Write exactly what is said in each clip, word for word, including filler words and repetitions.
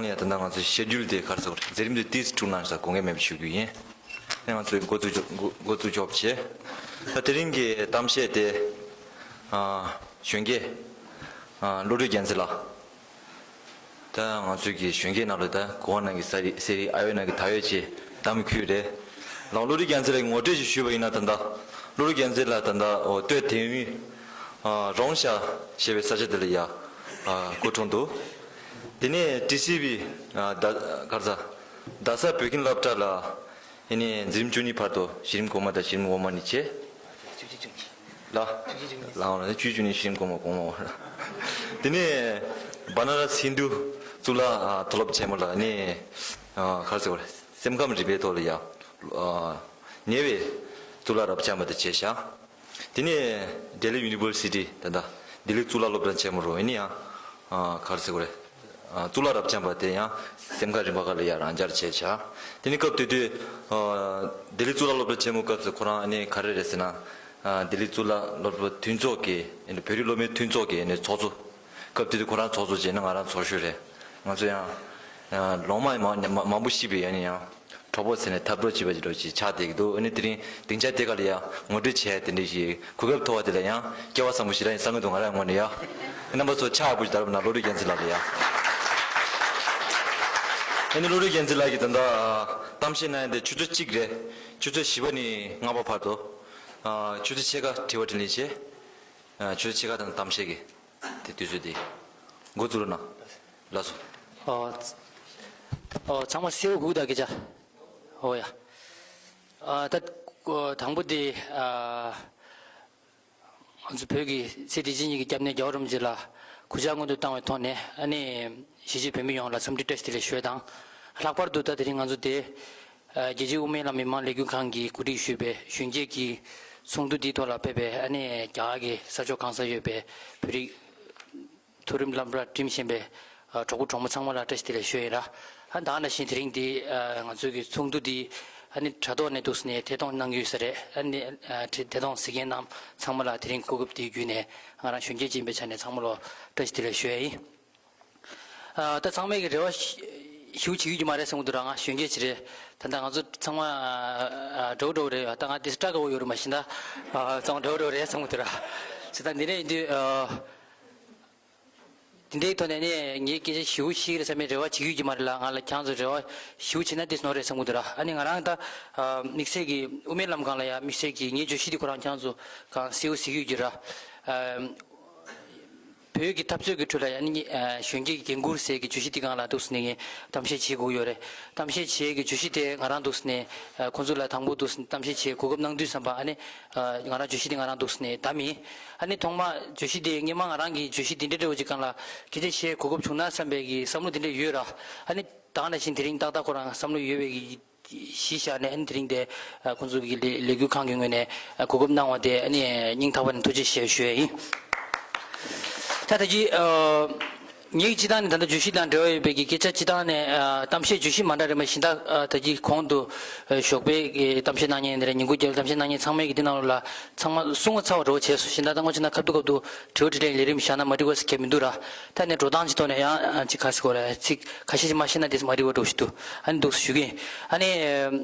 ཡང་ད་ལྟ་ང་ཚོའི་བཤད་རྒྱུན་དེ་ག་རེ་ཟེར་དགོས་རེད། མཛད་རིམ་དེ་ཏོག་ཙམ་འཁྲུག་གནང་ས་དགོངས་འགལ་མེད་པ་ཞུ་རྒྱུ་ཡིན། ཨ་ནི་ང་ཚོས་འགོ་འཛུགས་འགོ་འགོ་འཛུགས་ཆོག་པ་བྱས། ད་དེ་རིང་གི་གཏམ་བཤད་དེ་ཨ་གཞོན་སྐྱེས་ཨ་བློ་གྲོས་རྒྱལ་མཚན་ལགས། ད་ང་ཚོའི་གི་གཞོན་སྐྱེས་ནང་ལ་ད་གོ་བ་ནང་གི་ས་རི་ས་རི་ཨ་ཡོད་ནང་གི་ད་ཡོད་ཅེས་གཏམ་ཁུལ་རེད། ལགས་བློ་གྲོས་རྒྱལ་མཚན་ལགས་ཀྱི་ངོ་སྤྲོད་ཅིག་ཞུས་པ་ཡིན་ན། ད་ལྟ་བློ་གྲོས་རྒྱལ་མཚན་ལགས་ད་ལྟ་འོ་སྟོད་དིང་རི་ཨ་རོང་ཤར་ཞེས་པའི་ས་ཆ་དེ་ལ་ཡ་ཨ་སྐུ་འཁྲུངས་འདུག། དེ་ནས་ཊི་སི་ཝི་ཨ་ད་ག་རེ་ཟ་རྡ་ས་བོད་ཁྱིམ་སློབ་གྲྭ་ལ་ཨ་ནི་འཛིན་རིམ་བཅུ་གཉིས་བར་དུ་གཞི་རིམ་གོང་མ་དང་གཞི་རིམ་འོག་མ་གཉིས་བྱས། ལ། ལའང་ལ་བཅུ་བཅུ་ནི་ཤིང་གོང་མ་གོང་མ། དེ་ནས་བ་ན་ར་སི་ཧིན་དུ་གཙུག་ལག་ཨ་མཐོ་སློབ་ཆེན་མོ་ལ་ནི་ཨ་ག་རེ་ཟེར་བ་རེད། སེམས་ཁམས་རིག་པའི་ཐོག་ལ་ཡ་ཨ་ཉེ་བའི་གཙུག་ལག་རབ་འབྱམས་པ་དེ་བྱས་ཤག། དེ་ནས་ལྡི་ལི་ཡུ་ནི་ཝར་སི་ཊི་ད་ལྟ་ལྡི་ལི་གཙུག་ལག་སློབ་གྲྭ་ཆེན་མོ་རུ་ཨ་ནི་ཡང་ཨ་ག་རེ་ཟེར་བ་རེད། ཨ་གཙུག་ལག་རབ་འབྱམས་པ་དེ་ཡང་སེམས་ཁམས་རིག་པ་ཁག་ལ་ཡང་རང་སྦྱར་བྱས་བྱ། དེ་ནི་སྐབས་དེ་དུས་ཨ་ལྡི་ལི་གཙུག་ལག་སློབ་གྲྭ་ཆེན་མོ་སྐབས་སུ་ཁོ་རང་ཨ་ནི་ག་རེ་རེད་ཟེར་ན། ཨ་ལྡི་ལི་གཙུག་ལག་སློབ་གྲྭ་མཐུན་ཚོགས་ཀྱི་ཨ་ནི་བོད་རིགས་སློབ་མའི་མཐུན་ཚོགས་ཀྱི་ཨ་ནི་ཚོགས་གཙོ། སྐབས་དེ་དུས་ཁོ་རང་ཚོགས་གཙོ་བྱས་ན་ང་རང་ཚོགས་གཞོན་རེད། ང་ཚོ་ཡང་ཨ་ལོང་མ་མ་མ་མང་པོ་ཤི་བའི་ཨ་ནི་ཡང་གྲོགས་པོ་ཟེར་ནས་འཐབ་གྲོགས་བྱེད་པ་ཅིག་འདྲ་ཅིག་ཆགས་བསྡད་ཀྱི་འདུག། ཨ་ནི་དེ་རིང་སྡིངས་ཆ་དེ་ག་ལ་ཡང་ངོ་སྤྲོད་བྱས་དེ་འདྲ་ཞིག་གོ་སྐབས་ཐོབ་པ་དེ་ལ་ཡང་སྐལ་བ་བཟང་པོ་ཞིག་རང་ཡིན་བསམ་གྱི་འདུག། ང་རང་ངོས་ནས་ཡ། རྣམ་པ་ཚོ་ཕྱག་ཡག་པོ་ཞིག་བརྡབ་རོགས་གནང་། བློ་གྲོས་རྒྱལ་མཚན་ལགས་ལ་ཡ། ཨ་ནི་བློ་གྲོས་རྒྱལ་མཚན་ལགས་ཀྱིས་ད་ལྟ་གཏམ་བཤད་གནང་ཡ་དེ་ཆུ་ཚོད་གཅིག་རེད། ཆུ་ཚོད་བཞི་པ་ནས་ལྔ་པ་བར་དུ། ཨ་ཆུ་ཚོད་ཕྱེད་ཀ་དྲི་བ་དྲིས་ལན་བྱས། ཨ་ཆུ་ཚོད་ཕྱེད་ཀ་དང་གཏམ་བཤད་ཀྱི་དེ་དུས་ཚོད་དེ་འགོ་འཛུགས་རོགས་གནང་། ལགས་སོ། ཨོ། ཨོ་ཚང་མ་གསལ་པོ་སྒུག་དང་སྐད་ཆ། ཨོ་ཡ། ཨ་ད་དང་པོ་དེ་ཨ། ང་ཚོ་བོད་ཀྱི་སྲིད་སྡེ་སྤྱི་གཉིས་ཀྱི་སྐྱབས་གནས་རྒྱལ་བ་རིན་པོ་ཆེ་ལ་གུས་ཕྱག་སྔོན་དུ་བཏང་བའི་ཐོག་ནས། ཨ་ནི་གཞིས་བྱེས་བོད་མི་ཡོངས་ལ་འཚམས་འདྲི་བཀྲ་ཤིས་བདེ་ལེགས་ཞུ་ཡས་དང་། ལྷག་པར་དུ་ད་དེ་རིང་ང་ཚོ་དེ་རྒྱལ་སྤྱིའི་དབུ་མའི་ལམ་མི་མང་ལས་འགུལ་ཁང་གིས་གོ་སྒྲིག་ཞུས་པའི་གཞོན་སྐྱེས་ཀྱི་ཚོགས་འདུ་འདིའི་ཐོག་ལ་ཕེབས་པའི། ཨ་ནི་རྒྱ་གར་གྱི་ས་ཕྱོགས་གང་སར་ཡོད་པའི་བོད་རིགས་མཐོ་རིམ་སློབ་གྲྭ་འགྲིམ་བཞིན་པའི་གྲོགས་པོ་གྲོགས་མོ་ཚང་མ་ལ་བཀྲ་ཤིས་བདེ་ལེགས་ཞུ་ཡས་ཡིན་ར། ཨ་ད་ག་ནང་བཞིན་དེ་རིང་འདི་ང་ཚོའི་གི་ཚོགས་འདུ་འདི་ཨ་ནི་དྲ་ཐོག་ནས་འདུག་སེ་ནས་ཐད་གཏོང་གནང་གི་ཡོད་ས་རེད། ཨ་ནི་ཨ་ཐད་ཐད་གཏོང་གཟིགས་མཁན་རྣམས་ཚང་མ་ལ་དེ་རིང་གོ་སྐབས་འདི་བརྒྱུད་ནས་ང་རང་གཞོན་སྐྱེས་ཅིག་ཡིན་པའི་ཆ་ནས་ཚང་མ་ལ་བཀྲ་ཤིས་བདེ་ལེགས་ཞུ་ཡས་ཡིན། ཨ་ད་ཚང་མས་ཀྱི་རེ་བ་ཞེ་པོ་བྱེད་ཀྱི་མ་རེད་བསམ་གྱི་འདུག་ར། ང་གཞོན་སྐྱེས་ཅིག་རེད། ད་ལྟ་ང་ཚོ་ཚང་མ་ཨ་འདྲ་བོ་འདྲ་བོ་རེད། ད་ང་དེ་སྐྲག་དགའ་བོ་ཡོད་རེད་མ་གཞི་ད། ཨ་ཚང་མ་འདྲ་བོ་འདྲ་བོ་རེད་བསམ་གྱི་འདུག་ར། བྱས་ཙང་འདི་འདྲ་ཡིན་དུས་ཨ། དེ་འདྲའི་ཐོག་ནས་ནི་ངས་སྐད་ཆ་ཞེ་པོ་བཤད་ཀྱི་རེད་བསམ་པའི་རེ་བ་བྱེད་ཀྱི་ཡོད་ཀྱི་མ་རེད་ལ། ང་ལ་ཁྱེད་རང་ཚོ་རེ་བ་ཞེ་པོ་བྱེད་ན་འདི་ནོར་རེད་བསམ་གྱི་འདུག་ར། ཨ་ནི་ང་རང་ད་ཨ་དམིགས་བསལ་གྱི་དབུ་མའི་ལམ་སྒང་ལ་ཡ་དམིགས་བསལ་གྱི་ངའི་བརྗོད་གཞི་འདི་ཁོ་རང་ཁྱེད་རང་ཚོ་གང་གསལ་པོ་གཟིགས་ཀྱི་ཡོད་ཀྱི་ར། ཨ་བོད་ཀྱི་འཐབ་རྩོད་ཀྱི་ཁྲོད་ལ་ཡ་ནི་ཨ་གཞོན་སྐྱེས་ཀྱི་འགན་འཁུར་ཟེར་གྱི་བརྗོད་གཞི་འདི་སྒང་ལ་འདུག་སེ་ནས་ངས་གཏམ་བཤད་བྱེད་དགོས་ཡོད་རེད། གཏམ་བཤད་བྱེད་ཀྱི་བརྗོད་གཞི་དེ་ང་རང་འདུག་སེ་ནས་ཨ་ཁོང་ཚོ་ལ་དང་པོ་འདུག་སེ་གཏམ་བཤད་བྱེད་གོ་སྐབས་གནང་དུས་ཙམ་པ། ཨ་ནི་ཨ་ང་རང་བརྗོད་གཞི་དེ་ང་རང་འདུག་སེ་ནས་བདམས་ཡིན། ཨ་ནི་ཐོག་མ་བརྗོད་གཞི་དེ་སྔོན་མ་ང་རང་གི་བརྗོད་གཞི་དེ་འདྲ་འདྲ་བོ་ཅིག་སྒང་ལ་སྐད་ཆ་བཤད་གོ་སྐབས་བྱུང་ན་བསམ་པའི་གི་བསམ་བློ་དེ་འདྲ་ཡོད་ར། ཨ་ནི་ད་ག་ནང་བཞིན་དེ་རིང་ཏག་ཏག་ཁོ་རང་བསམ་བློ་ཡོད་པའི་གི་གཞི་བཞག་ནས་ཨ་ནི་དེ་རིང་དེ་ཨ་ཁོང་ཚོ་གི་ལས་ལས་འགུལ་ཁང་གི་ངོས་ནས་ཨ་གོ་སྐབས་གནང་བ་དེ་ཨ་ནི་སྙིང་ཐག་པ་ནས་ཐུགས་རྗེ་ཆེ་ཞུ་ཡས་ཡིན། ད་ད་ཅི་ཨ། ངའི་སྤྱི་བཏང་ནས་ད་ལྟ་བརྗོད་གཞི་དང་འབྲེལ་བ་ཡོད་པའི་གི་སྐད་ཆ་སྤྱི་བཏང་ནས་ཨ་གཏམ་བཤད་བརྗོད་གཞི་མ་འདྲ་རེད་མ་གཞི་ད་ཨ་ད་ཅི་གོང་དུ་ཨ་ཞོགས་པའི་གི་གཏམ་བཤད་གནང་མཁན་དེ་རེད། ཉིན་གུང་རྒྱབ་གཏམ་བཤད་གནང་མཁན་ཚང་མས་གི་འདི་ནང་ལོགས་ལ་ཚང་མ་གསུང་བ་ཚར་བ་འདྲ་བོ་བྱས་སོང་། གཞི་ད་ད་ངོ་ཆེ་ན་ཁ་ཐུག་ཁ་ཐུག་དྲི་བ་དྲིས་ལན་ལས་རིམ་བཞག་ན་མ་འགྲིག་པ་ཟེར་མཁན་མི་འདུག་ར། ད་ནས་འགྲོ་སྟངས་ཀྱི་ཐོག་ནས་ཡང་ཅིག་ག་ཟེར་དགོས་རེད། ཚིག་ཁ་ཤས་ཅིག་མ་བཤད་ན་དེ་མ་འགྲིག་པ་འདྲ་བོ་ཞིག་འདུག། ཨ་ནི་འདུག་སེ་ཞུ་གི་ཡིན། ཨ་ནི།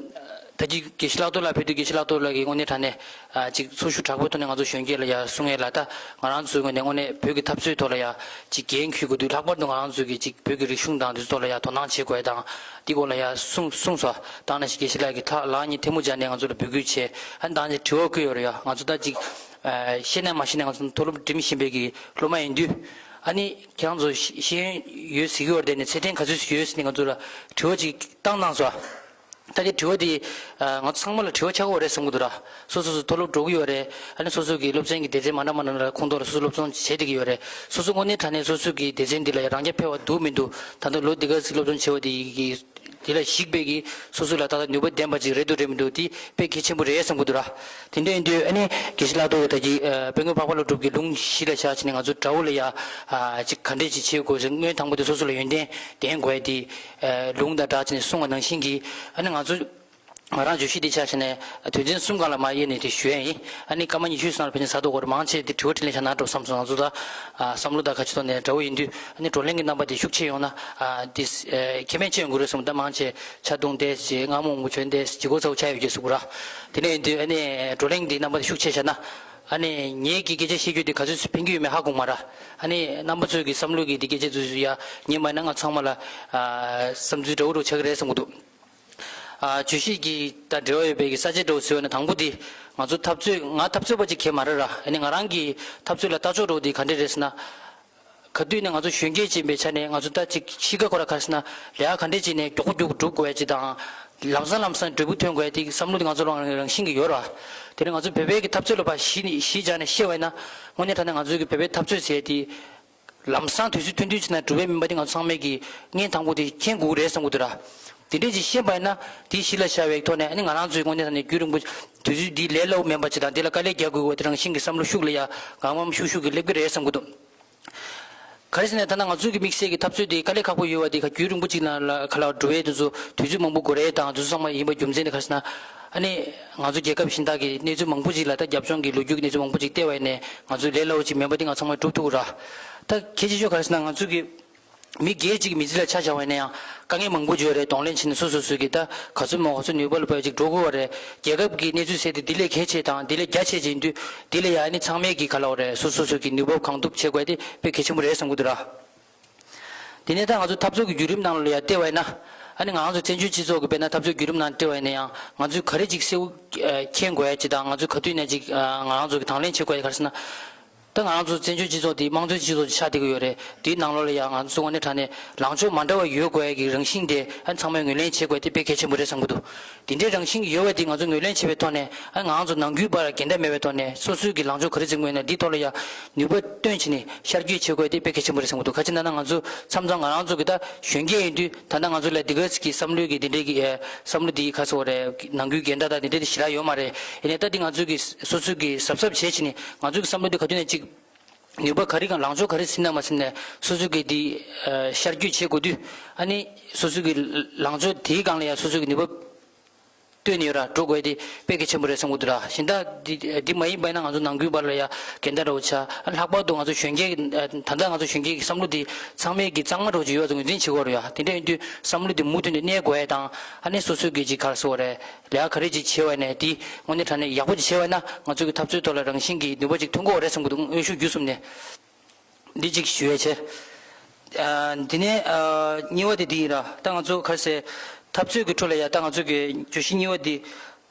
ད་ཅི་དགེ་བཤེས་ལྷག་རྡོར་ལགས་ཕེབས་དུས་དགེ་བཤེས་ལྷག་རྡོར་ལགས་ཀྱིས་དངོས་གནས་དྲང་གནས་ཨ་ཅིག་ཚོགས་ཞུགས་དྲག་པོའི་ཐོག་ནས་ང་ཚོ་གཞོན་སྐྱེས་ལ་ཡ་གསུང་ཡས་ལ། ད་ང་རང་ཚོའི་ངོས་ནས་དངོས་གནས་བོད་ཀྱི་འཐབ་རྩོད་ཐོག་ལ་ཡ་ཅིག་འགན་འཁུར་དགོས་དུས་ལྷག་པར་དུ་ང་རང་ཚོ་གི་ཅིག་བོད་ཀྱི་རིག་གཞུང་དང་དེ་ཚོ་ཐོག་ལ་ཡ་དོ་སྣང་བྱེད་དགོས་ཡ་དང་། འདི་སྐོར་ལ་ཡ་གསུང་གསུངས་སོང་། ད་ནང་བཞིན་དགེ་བཤེས་ལགས་ཀྱིས་ད་ལག་གཉིས་ཐལ་མོ་སྦྱར་ནས་ང་ཚོ་ལ་འབོད་སྐུལ་བྱས། ཨ་ནི་ད་ནི་དྲི་བ་བཀོད་ཡོད་རེད་ཡ། ང་ཚོ་ད་ཅིག་ཨ་ཤེས་ནས་མ་ཤེས་ནས་ང་ཚོ་མཐོ་སློབ་འགྲིམ་བཞིན་པའི་གི་སློབ་མ་ཡིན་དུས། ཨ་ནི་ཁྱེད་རང་ཚོ་ཤེས་ཤེས་ཡོན་ཡོད་ཟེར་གྱི་ཡོད་རེད་དེ། ནས་ཚད་ལྡན་ག་ཚོད་ཡོད་ཟེར་ནས་ང་ཚོ་ལ་དྲི་བ་ཅིག་བཏང་གནང་སོང་། ད་དེ་དྲི་བ་དེ་ཨ་ང་ཚོ་ཚང་མ་ལ་དྲི་བ་ཆགས་ཀྱི་ཡོད་རེད་བསམ་གྱི་འདུག་ར། སོ་སོ་སོ་མཐོ་སློབ་འགྲོ་གི་ཡོད་རེད། ཨ་ནི་སོ་སོ་གི་སློབ་ཚན་གྱི་སྡེ་ཚན་མ་འདྲ་མ་འདྲ་ཁོངས་གཏོགས་ལ་སོ་སོ་སློབ་སྦྱོང་བྱེད་བསྡད་ཀྱི་ཡོད་རེད། སོ་སོ་དངོས་གནས་དྲང་གནས་སོ་སོ་གི་སྡེ་ཚན་འདི་ལ་ཡང་རང་རྐྱ་འཕེར་བ་འདུག་མི་འདུག། ད་ལྟ་ལོ་འདི་ག་ཙམ་སློབ་སྦྱོང་བྱས་པ་དེ་གི་དེ་ལ་གཞིགས་པའི་གི་སོ་སོ་ལ་ད་ལྟ་ནུས་པ་ལྡན་པ་ཅིག་རེད་འདུག་རེད་མི་འདུག་དེ་དཔེ་གལ་ཆེན་པོ་རེད་བསམ་གྱི་འདུག་ར། དེ་འདྲ་ཡིན་དུས་ཨ་ནི་དགེ་བཤེས་ལྷག་རྡོར་གྱིས་ད་ཅི་ཨ་དཔལ་མགོན་འཕགས་པ་སློབ་གྲྭ་གི་ལུང་གཞི་ལ་བཞག་བྱས་ནས་ང་ཚོ་དགྲ་བོ་ལ་ཡ་ཨ་ཅིག་ག་འདྲས་ཅིག་བྱེད་དགོས་ཟེར། སྔོན་དང་པོ་དེ་སོ་སོ་ལ་ཡོན་ཏན་ལྡན་དགོས་ཡ་དེ་ཨ་ལུང་དང་སྦྲགས་བྱས་ནས་གསུངས་པ་ནང་བཞིན་གྱི་ཨ་ནི་ང་ཚོ། ང་རང་བརྗོད་གཞི་འདི་ཆ་བཞག་ནས་དོན་ཚན་གསུམ་སྒང་ལ་མར་དབྱེ་ནས་དེ་ཞུ་ཡ་ཡིན། ཨ་ནི་སྐར་མ་ཉི་ཤུའི་ནང་ལ་ཕལ་ཆེར་ཟ་འགྲོ་གི་རེད། མང་ཆེ་དེ་དྲི་བ་དྲིས་ལན་བྱས་ན་འགྲོ་བསམ་སོང་། ང་ཚོ་ད་ཨ་བསམ་བློ་དང་ཁ་ཕྱོགས་ཐོག་ནས་འདྲ་བོ་ཡིན་དུས། ཨ་ནི་བགྲོ་གླེང་གི་རྣམ་པ་དེ་ཤུགས་ཆེ་ཡོང་ན་ཨ་དེ་ཨ་ཁེ་ཕན་ཆེ་ཡོང་གི་རེད་བསམ། ད་མང་ཆེ་ཆ་རྡུང་བསྡད་བྱས་རྔ་མོང་པོ་བྱོན་བསྡད་བྱས་ལྗིད་ཁོག་ཚ་པོ་ཆགས་ཡོད་ཀྱི་བཟོ་འདྲ་ར། དེ་ནས་ཡིན་དུས་ཨ་ནི་བགྲོ་གླེང་འདིའི་རྣམ་པ་དེ་ཤུགས་ཆེ་བྱས་ན། ཨ་ནི་ངེད་ཀྱིས་སྐད་ཆ་བཤད་རྒྱུ་དེ་ག་ཚོད་ཕན་གྱི་ཡོད་མེད་ཧ་གོ་མ་རེད། ཨ་ནི་རྣམ་པ་ཚོས་ཀྱི་བསམ་བློ་གི་དེ་སྐད་ཆ་ཚོ་ཡ་ཉན་པ་ན་ང་ཚང་མ་ལ་ཨ་བསམ་ཚུལ་འདྲ་བོ་འདྲ་བོ་ཆགས་ཀྱི་རེད་བསམ་གྱི་འདུག་ཨ་བརྗོད་གཞི་གི་དང་འབྲེལ་བ་ཡོད་པའི་གི་ས་བཅད་འདྲ་བོ་ཟེར་བ་ན། དང་པོ་དེ་ང་ཚོ་འཐབ་རྩོད། ང་འཐབ་རྩོད་པ་ཅིག་གང་ཡང་མ་རེད་ར། ཨ་ནི་ང་རང་གི་འཐབ་རྩོད་ལ་ལྟ་ཕྱོགས་འདྲ་བོ་དེ་ག་འདྲ་རེད་ཟེར་ན། ག་དུས་ནས་ང་ཚོ་གཞོན་སྐྱེས་ཅིག་ཡིན་པའི་ཆ་ནས་ང་ཚོ་ད་ཅིག་གཤིས་ཀ་ཁོ་ར་ག་རེ་ཟེར་ན། ལས་ཀ་ག་འདྲ་ཅིག་ནས་མགྱོགས་པོ་མགྱོགས་པོ་སྒྲུབ་དགོས་ཡ་ཅིག་དང་། ལམ་སང་ལམ་སང་འབྲས་བུ་ཐོན་དགོས་ཡ་དེ་བསམ་བློ་དེ་ང་ཚོ་ལ་རང་བཞིན་གྱིས་ཡོད་ར། དེ་ནས་ང་ཚོ་བོད་པའི་གི་འཐབ་རྩོད་ལ་ཕར་གཞི་ནས་གཞི་བཞག་ནས་བཤད་པ་ཡིན་ན། དངོས་གནས་དྲང་གནས་ང་ཚོའི་གི་བོད་པའི་འཐབ་རྩོད་ཟེར་ཡ་དེ་ལམ་སང་དུས་ཚོད་ཐུང་ཐུང་ཅིག་ནང་འགྲུབ་པ་མིན་པ་དེ་ང་ཚོ་ཚང་མས་ཀྱི་ངས་དང་པོ་དེ་མཁྱེན་དགོས་ཀྱི་རེད་བསམ་གྱི་འདུག་ར། དེ་འདྲས་ཅིག་ཤེས་པ་ཡིན་ན་དེ་གཞི་ལ་བཞག་པའི་ཐོག་ནས། ཨ་ནི་ང་རང་ཚོའི་དངོས་གནས་དྲང་གནས་རྒྱུན་རིང་པོ་དུས་ཚོད་འདི་ལས་སླ་བོ་མིན་པ་ཅིག་དང་། འདི་ལ་དཀའ་ལས་རྒྱག་དགོས་པ་དེ་རང་བཞིན་གྱི་བསམ་བློ་ཤུགས་ལ་ཡ་གང་འམ་ཤུགས་ཤུགས་ཀྱིས་སླེབས་ཀྱི་རེད་བསམ་གྱི་འདུག་ག་རེ་ཟེར་ན། ད་ལྟ་ང་ཚོའི་གི་དམིགས་བསལ་གྱི་འཐབ་རྩོད་དེ་དཀའ་ལས་ཁག་པོ་ཡོད་པ་དེ་ག་རྒྱུན་རིང་པོ་ཅིག་ནང་ལ་ག་ལ་འགྲོ་བའི་དུས་ཚོད་དུས་ཚོད་མང་པོ་འགོར་ཡས་དང་དུས་ཚོད་ཚང་མ་ཡིན་པ་རྒྱུ་མཚན་དེ་ག་རེ་ཟེར་ན། ཨ་ནི་ང་ཚོ་རྒྱལ་ཁབ་གཞན་དག་གི་གནས་ཚུལ་མང་པོ་ཅིག་ལ། ད་རྒྱབ་ལྗོངས་ཀྱི་ལོ་རྒྱུས་ཀྱི་གནས་ཚུལ་མང་པོ་ཅིག་བལྟས་པ་ཡིན་ནའི་ང་ཚོས་ལས་སླ་བོ་ཅིག་མིན་པ་དེ་ང་ཚང་མས་སྒྲུབ་ཐུབ་ཀྱི་ར། ད་གལ་ཆེ་ཤོས་ག་རེ་ཟེར་ན། ང་ཚོ་གི་མི་སྒེར་གཅིག་གི་མི་ཚེ་ལ་ཆ་བཞག་པ་ཡིན་ན་ཡང་དཀའ་ངལ་མང་པོ་ཅིག་ཡོད་རེད། གདོང་ལེན་བྱས་ནས་སོ་སོ་སོ་གི་ད་ག་ཚོད་མང་ག་ཚོད་ནུས་པ་ལ་ཕར་ཅིག་འགྲོ་དགོས་པ་རེད། རྒྱལ་ཁབ་ཀྱི་གནས་ཚུལ་ཟེར་དེ་དེ་ལས་གལ་ཆེ་དང་དེ་ལས་རྒྱ་ཆེ་ཅིག་ཡིན་དུས། དེ་ལ་ཡ་ཨ་ནི་ཚང་མས་ཀྱི་ག་ལབ་དགོས་རེད། སོ་སོ་སོ་གི་ནུས་པ་གང་ཐུབ་བྱེད་དགོས་དེ་དཔེ་གལ་ཆེན་པོ་རེད་བསམ་གྱི་འདུག་ར། དེ་ནས་ད་ང་ཚོ་འཐབ་རྩོད་ཀྱི་བརྒྱུད་རིམ་ནང་ལ་ཡ་བལྟས་པ་ཡིན་ན། ཨ་ནི་ང་རང་ཚོ་བཙན་བྱོལ་སྤྱི་ཚོགས་ཀྱི་དཔེར་ན་འཐབ་རྩོད་བརྒྱུད་རིམ་ནང་བལྟས་པ་ཡིན་ན་ཡང་། ང་ཚོས་ག་རེ་ཅིག་གསལ་པོ་ཨ་མཁྱེན་དགོས་ཡ་ཅིག་དང་། ང་ཚོས་ག་དུས་ནས་ཅིག་ཨ་ང་རང་ཚོ་གི་དང་ལེན་བྱེད་དགོས་ཡ་ག་རེ་ཟེར་ན། ད་ང་རང་ཚོ་བཙན་བྱོལ་སྤྱི་ཚོགས་འདི་དམངས་གཙོའི་སྤྱི་ཚོགས་ཅིག་ཆགས་བསྡད་ཀྱི་ཡོད་རེད། དེའི་ནང་ལོགས་ལ་ཡང་ང་ཚོ་དངོས་གནས་དྲང་གནས་ལངས་ཕྱོགས་མ་འདྲ་བ་ཡོད་དགོས་ཡ་གི་རང་བཞིན་དེ་ཨ་ཚང་མས་ངོས་ལེན་བྱེད་དགོས་ཡ་དེ་དཔེ་གལ་ཆེན་པོ་རེད་བསམ་གྱི་འདུག་དེ་འདྲའི་རང་བཞིན་ཡོད་པ་དེ་ང་ཚོ་ངོས་ལེན་བྱེད་པའི་ཐོག་ནས། ཨ་ང་རང་ཚོ་ནང་ཁུལ་བར་འགལ་ཟླ་མེད་པའི་ཐོག་ནས་སོ་སོའི་གི་ལངས་ཕྱོགས་ག་རེ་འཛིན་དགོས་ན་འདིའི་ཐོག་ལ་ཡ་ནུས་པ་བཏོན་བྱས་ནས་ཤར་བསྐྱོད་བྱེད་དགོས་ཡ་དེ་དཔེ་གལ་ཆེན་པོ་རེད་བསམ་གྱི་འདུག་ག་ཅི་ན་ན་ང་ཚོ་མཚམས་མཚམས་ང་རང་ཚོ་གི་ད་གཞོན་སྐྱེས་ཡིན་དུས། ད་ལྟ་ང་ཚོ་ལ་འདི་ག་ཙམ་གྱི་བསམ་བློའི་གི་འདི་འདྲའི་གི་ཨ་བསམ་བློ་འདི་ག་ཟེར་དགོས་རེད། ནང་ཁུལ་འགལ་ཟླ་དང་འདི་འདྲའི་དེ་ཞེ་དྲག་ཡོད་མ་རེད། ཡིན་ནའི་ད་འདི་ང་ཚོ་གི་སོ་སོ་གི་གཟབ་གཟབ་བྱས་བྱས་ནས་ང་ཚོ་གི་བསམ་བློ་འདི་ག་དུས་ནས་ཅིག་ནུས་པ་ག་རེ་གང་། ལངས་ཕྱོགས་ག་རེ་ཟིན་ན་མ་ཟིན་ནས་སོ་སོ་གི་འདི་ཨ་ཤར་བསྐྱོད་བྱེད་དགོས་དུས། ཨ་ནི་སོ་སོ་གི་ལངས་ཕྱོགས་དེའི་སྒང་ལ་ཡང་སོ་སོ་གི་ནུས་པ་བཏོན་ཡོད་ར་འགྲོ་དགོས་དེ་དཔེ་གལ་ཆེན་པོ་རེད་བསམ་གྱི་འདུག་ར། གཞན་དག་འདི་འདི་མ་ཡིན་པ་ཡིན་ན་ང་ཚོ་ནང་ཁུལ་བར་ལ་ཡང་འགལ་ཟླ་འདྲ་བོ་ཆགས། ཨ་ལྷག་པར་དུ་ང་ཚོ་གཞོན་སྐྱེས་ཀྱི་ཨ་ད་ལྟ་ང་ཚོ་གཞོན་སྐྱེས་ཀྱི་བསམ་བློ་འདི་ཚང་མས་ཀྱི་གཙང་མ་འདྲ་བོ་ཅིག་ཡོད་པ་ཚོ་ངོས་འཛིན་བྱེད་དགོས་རེད་ཡ། དེ་འདྲ་ཡིན་དུས་བསམ་བློ་འདི་མུ་མཐུད་ནས་གནས་དགོས་ཡ་དང་། ཨ་ནི་སོ་སོ་གི་ཅིག་ག་རེ་ཟེར་དགོས་རེད། ལས་ཀ་ག་རེ་ཅིག་བྱེད་པ་ཡིན་ནའི་དེ་དངོས་གནས་དྲང་གནས་ཡག་པོ་ཅིག་བྱེད་པ་ཡིན་ན་ང་ཚོ་གི་འཐབ་རྩོད་ཐོག་ལ་རང་བཞིན་གྱི་ནུས་པ་ཅིག་ཐོན་གྱི་ཡོད་རེད་བསམ་གྱི་འདུག་དངོས་ཤུགས་བརྒྱུད་གསུམ་ནས། འདི་གཅིག་ཞུ་ཡས་བྱས། ཨ་འདི་ནས་ཨ་གཉིས་པ་དེ་འདི་ཡིན་ར། ད་ང་ཚོ་ག་རེ་ཟེར། འཐབ་རྩོད་ཀྱི་ཁྲོད་ལ་ཡ་ད་ང་ཚོ་གི་བརྗོད་གཞི་གཉིས་པ་འདི།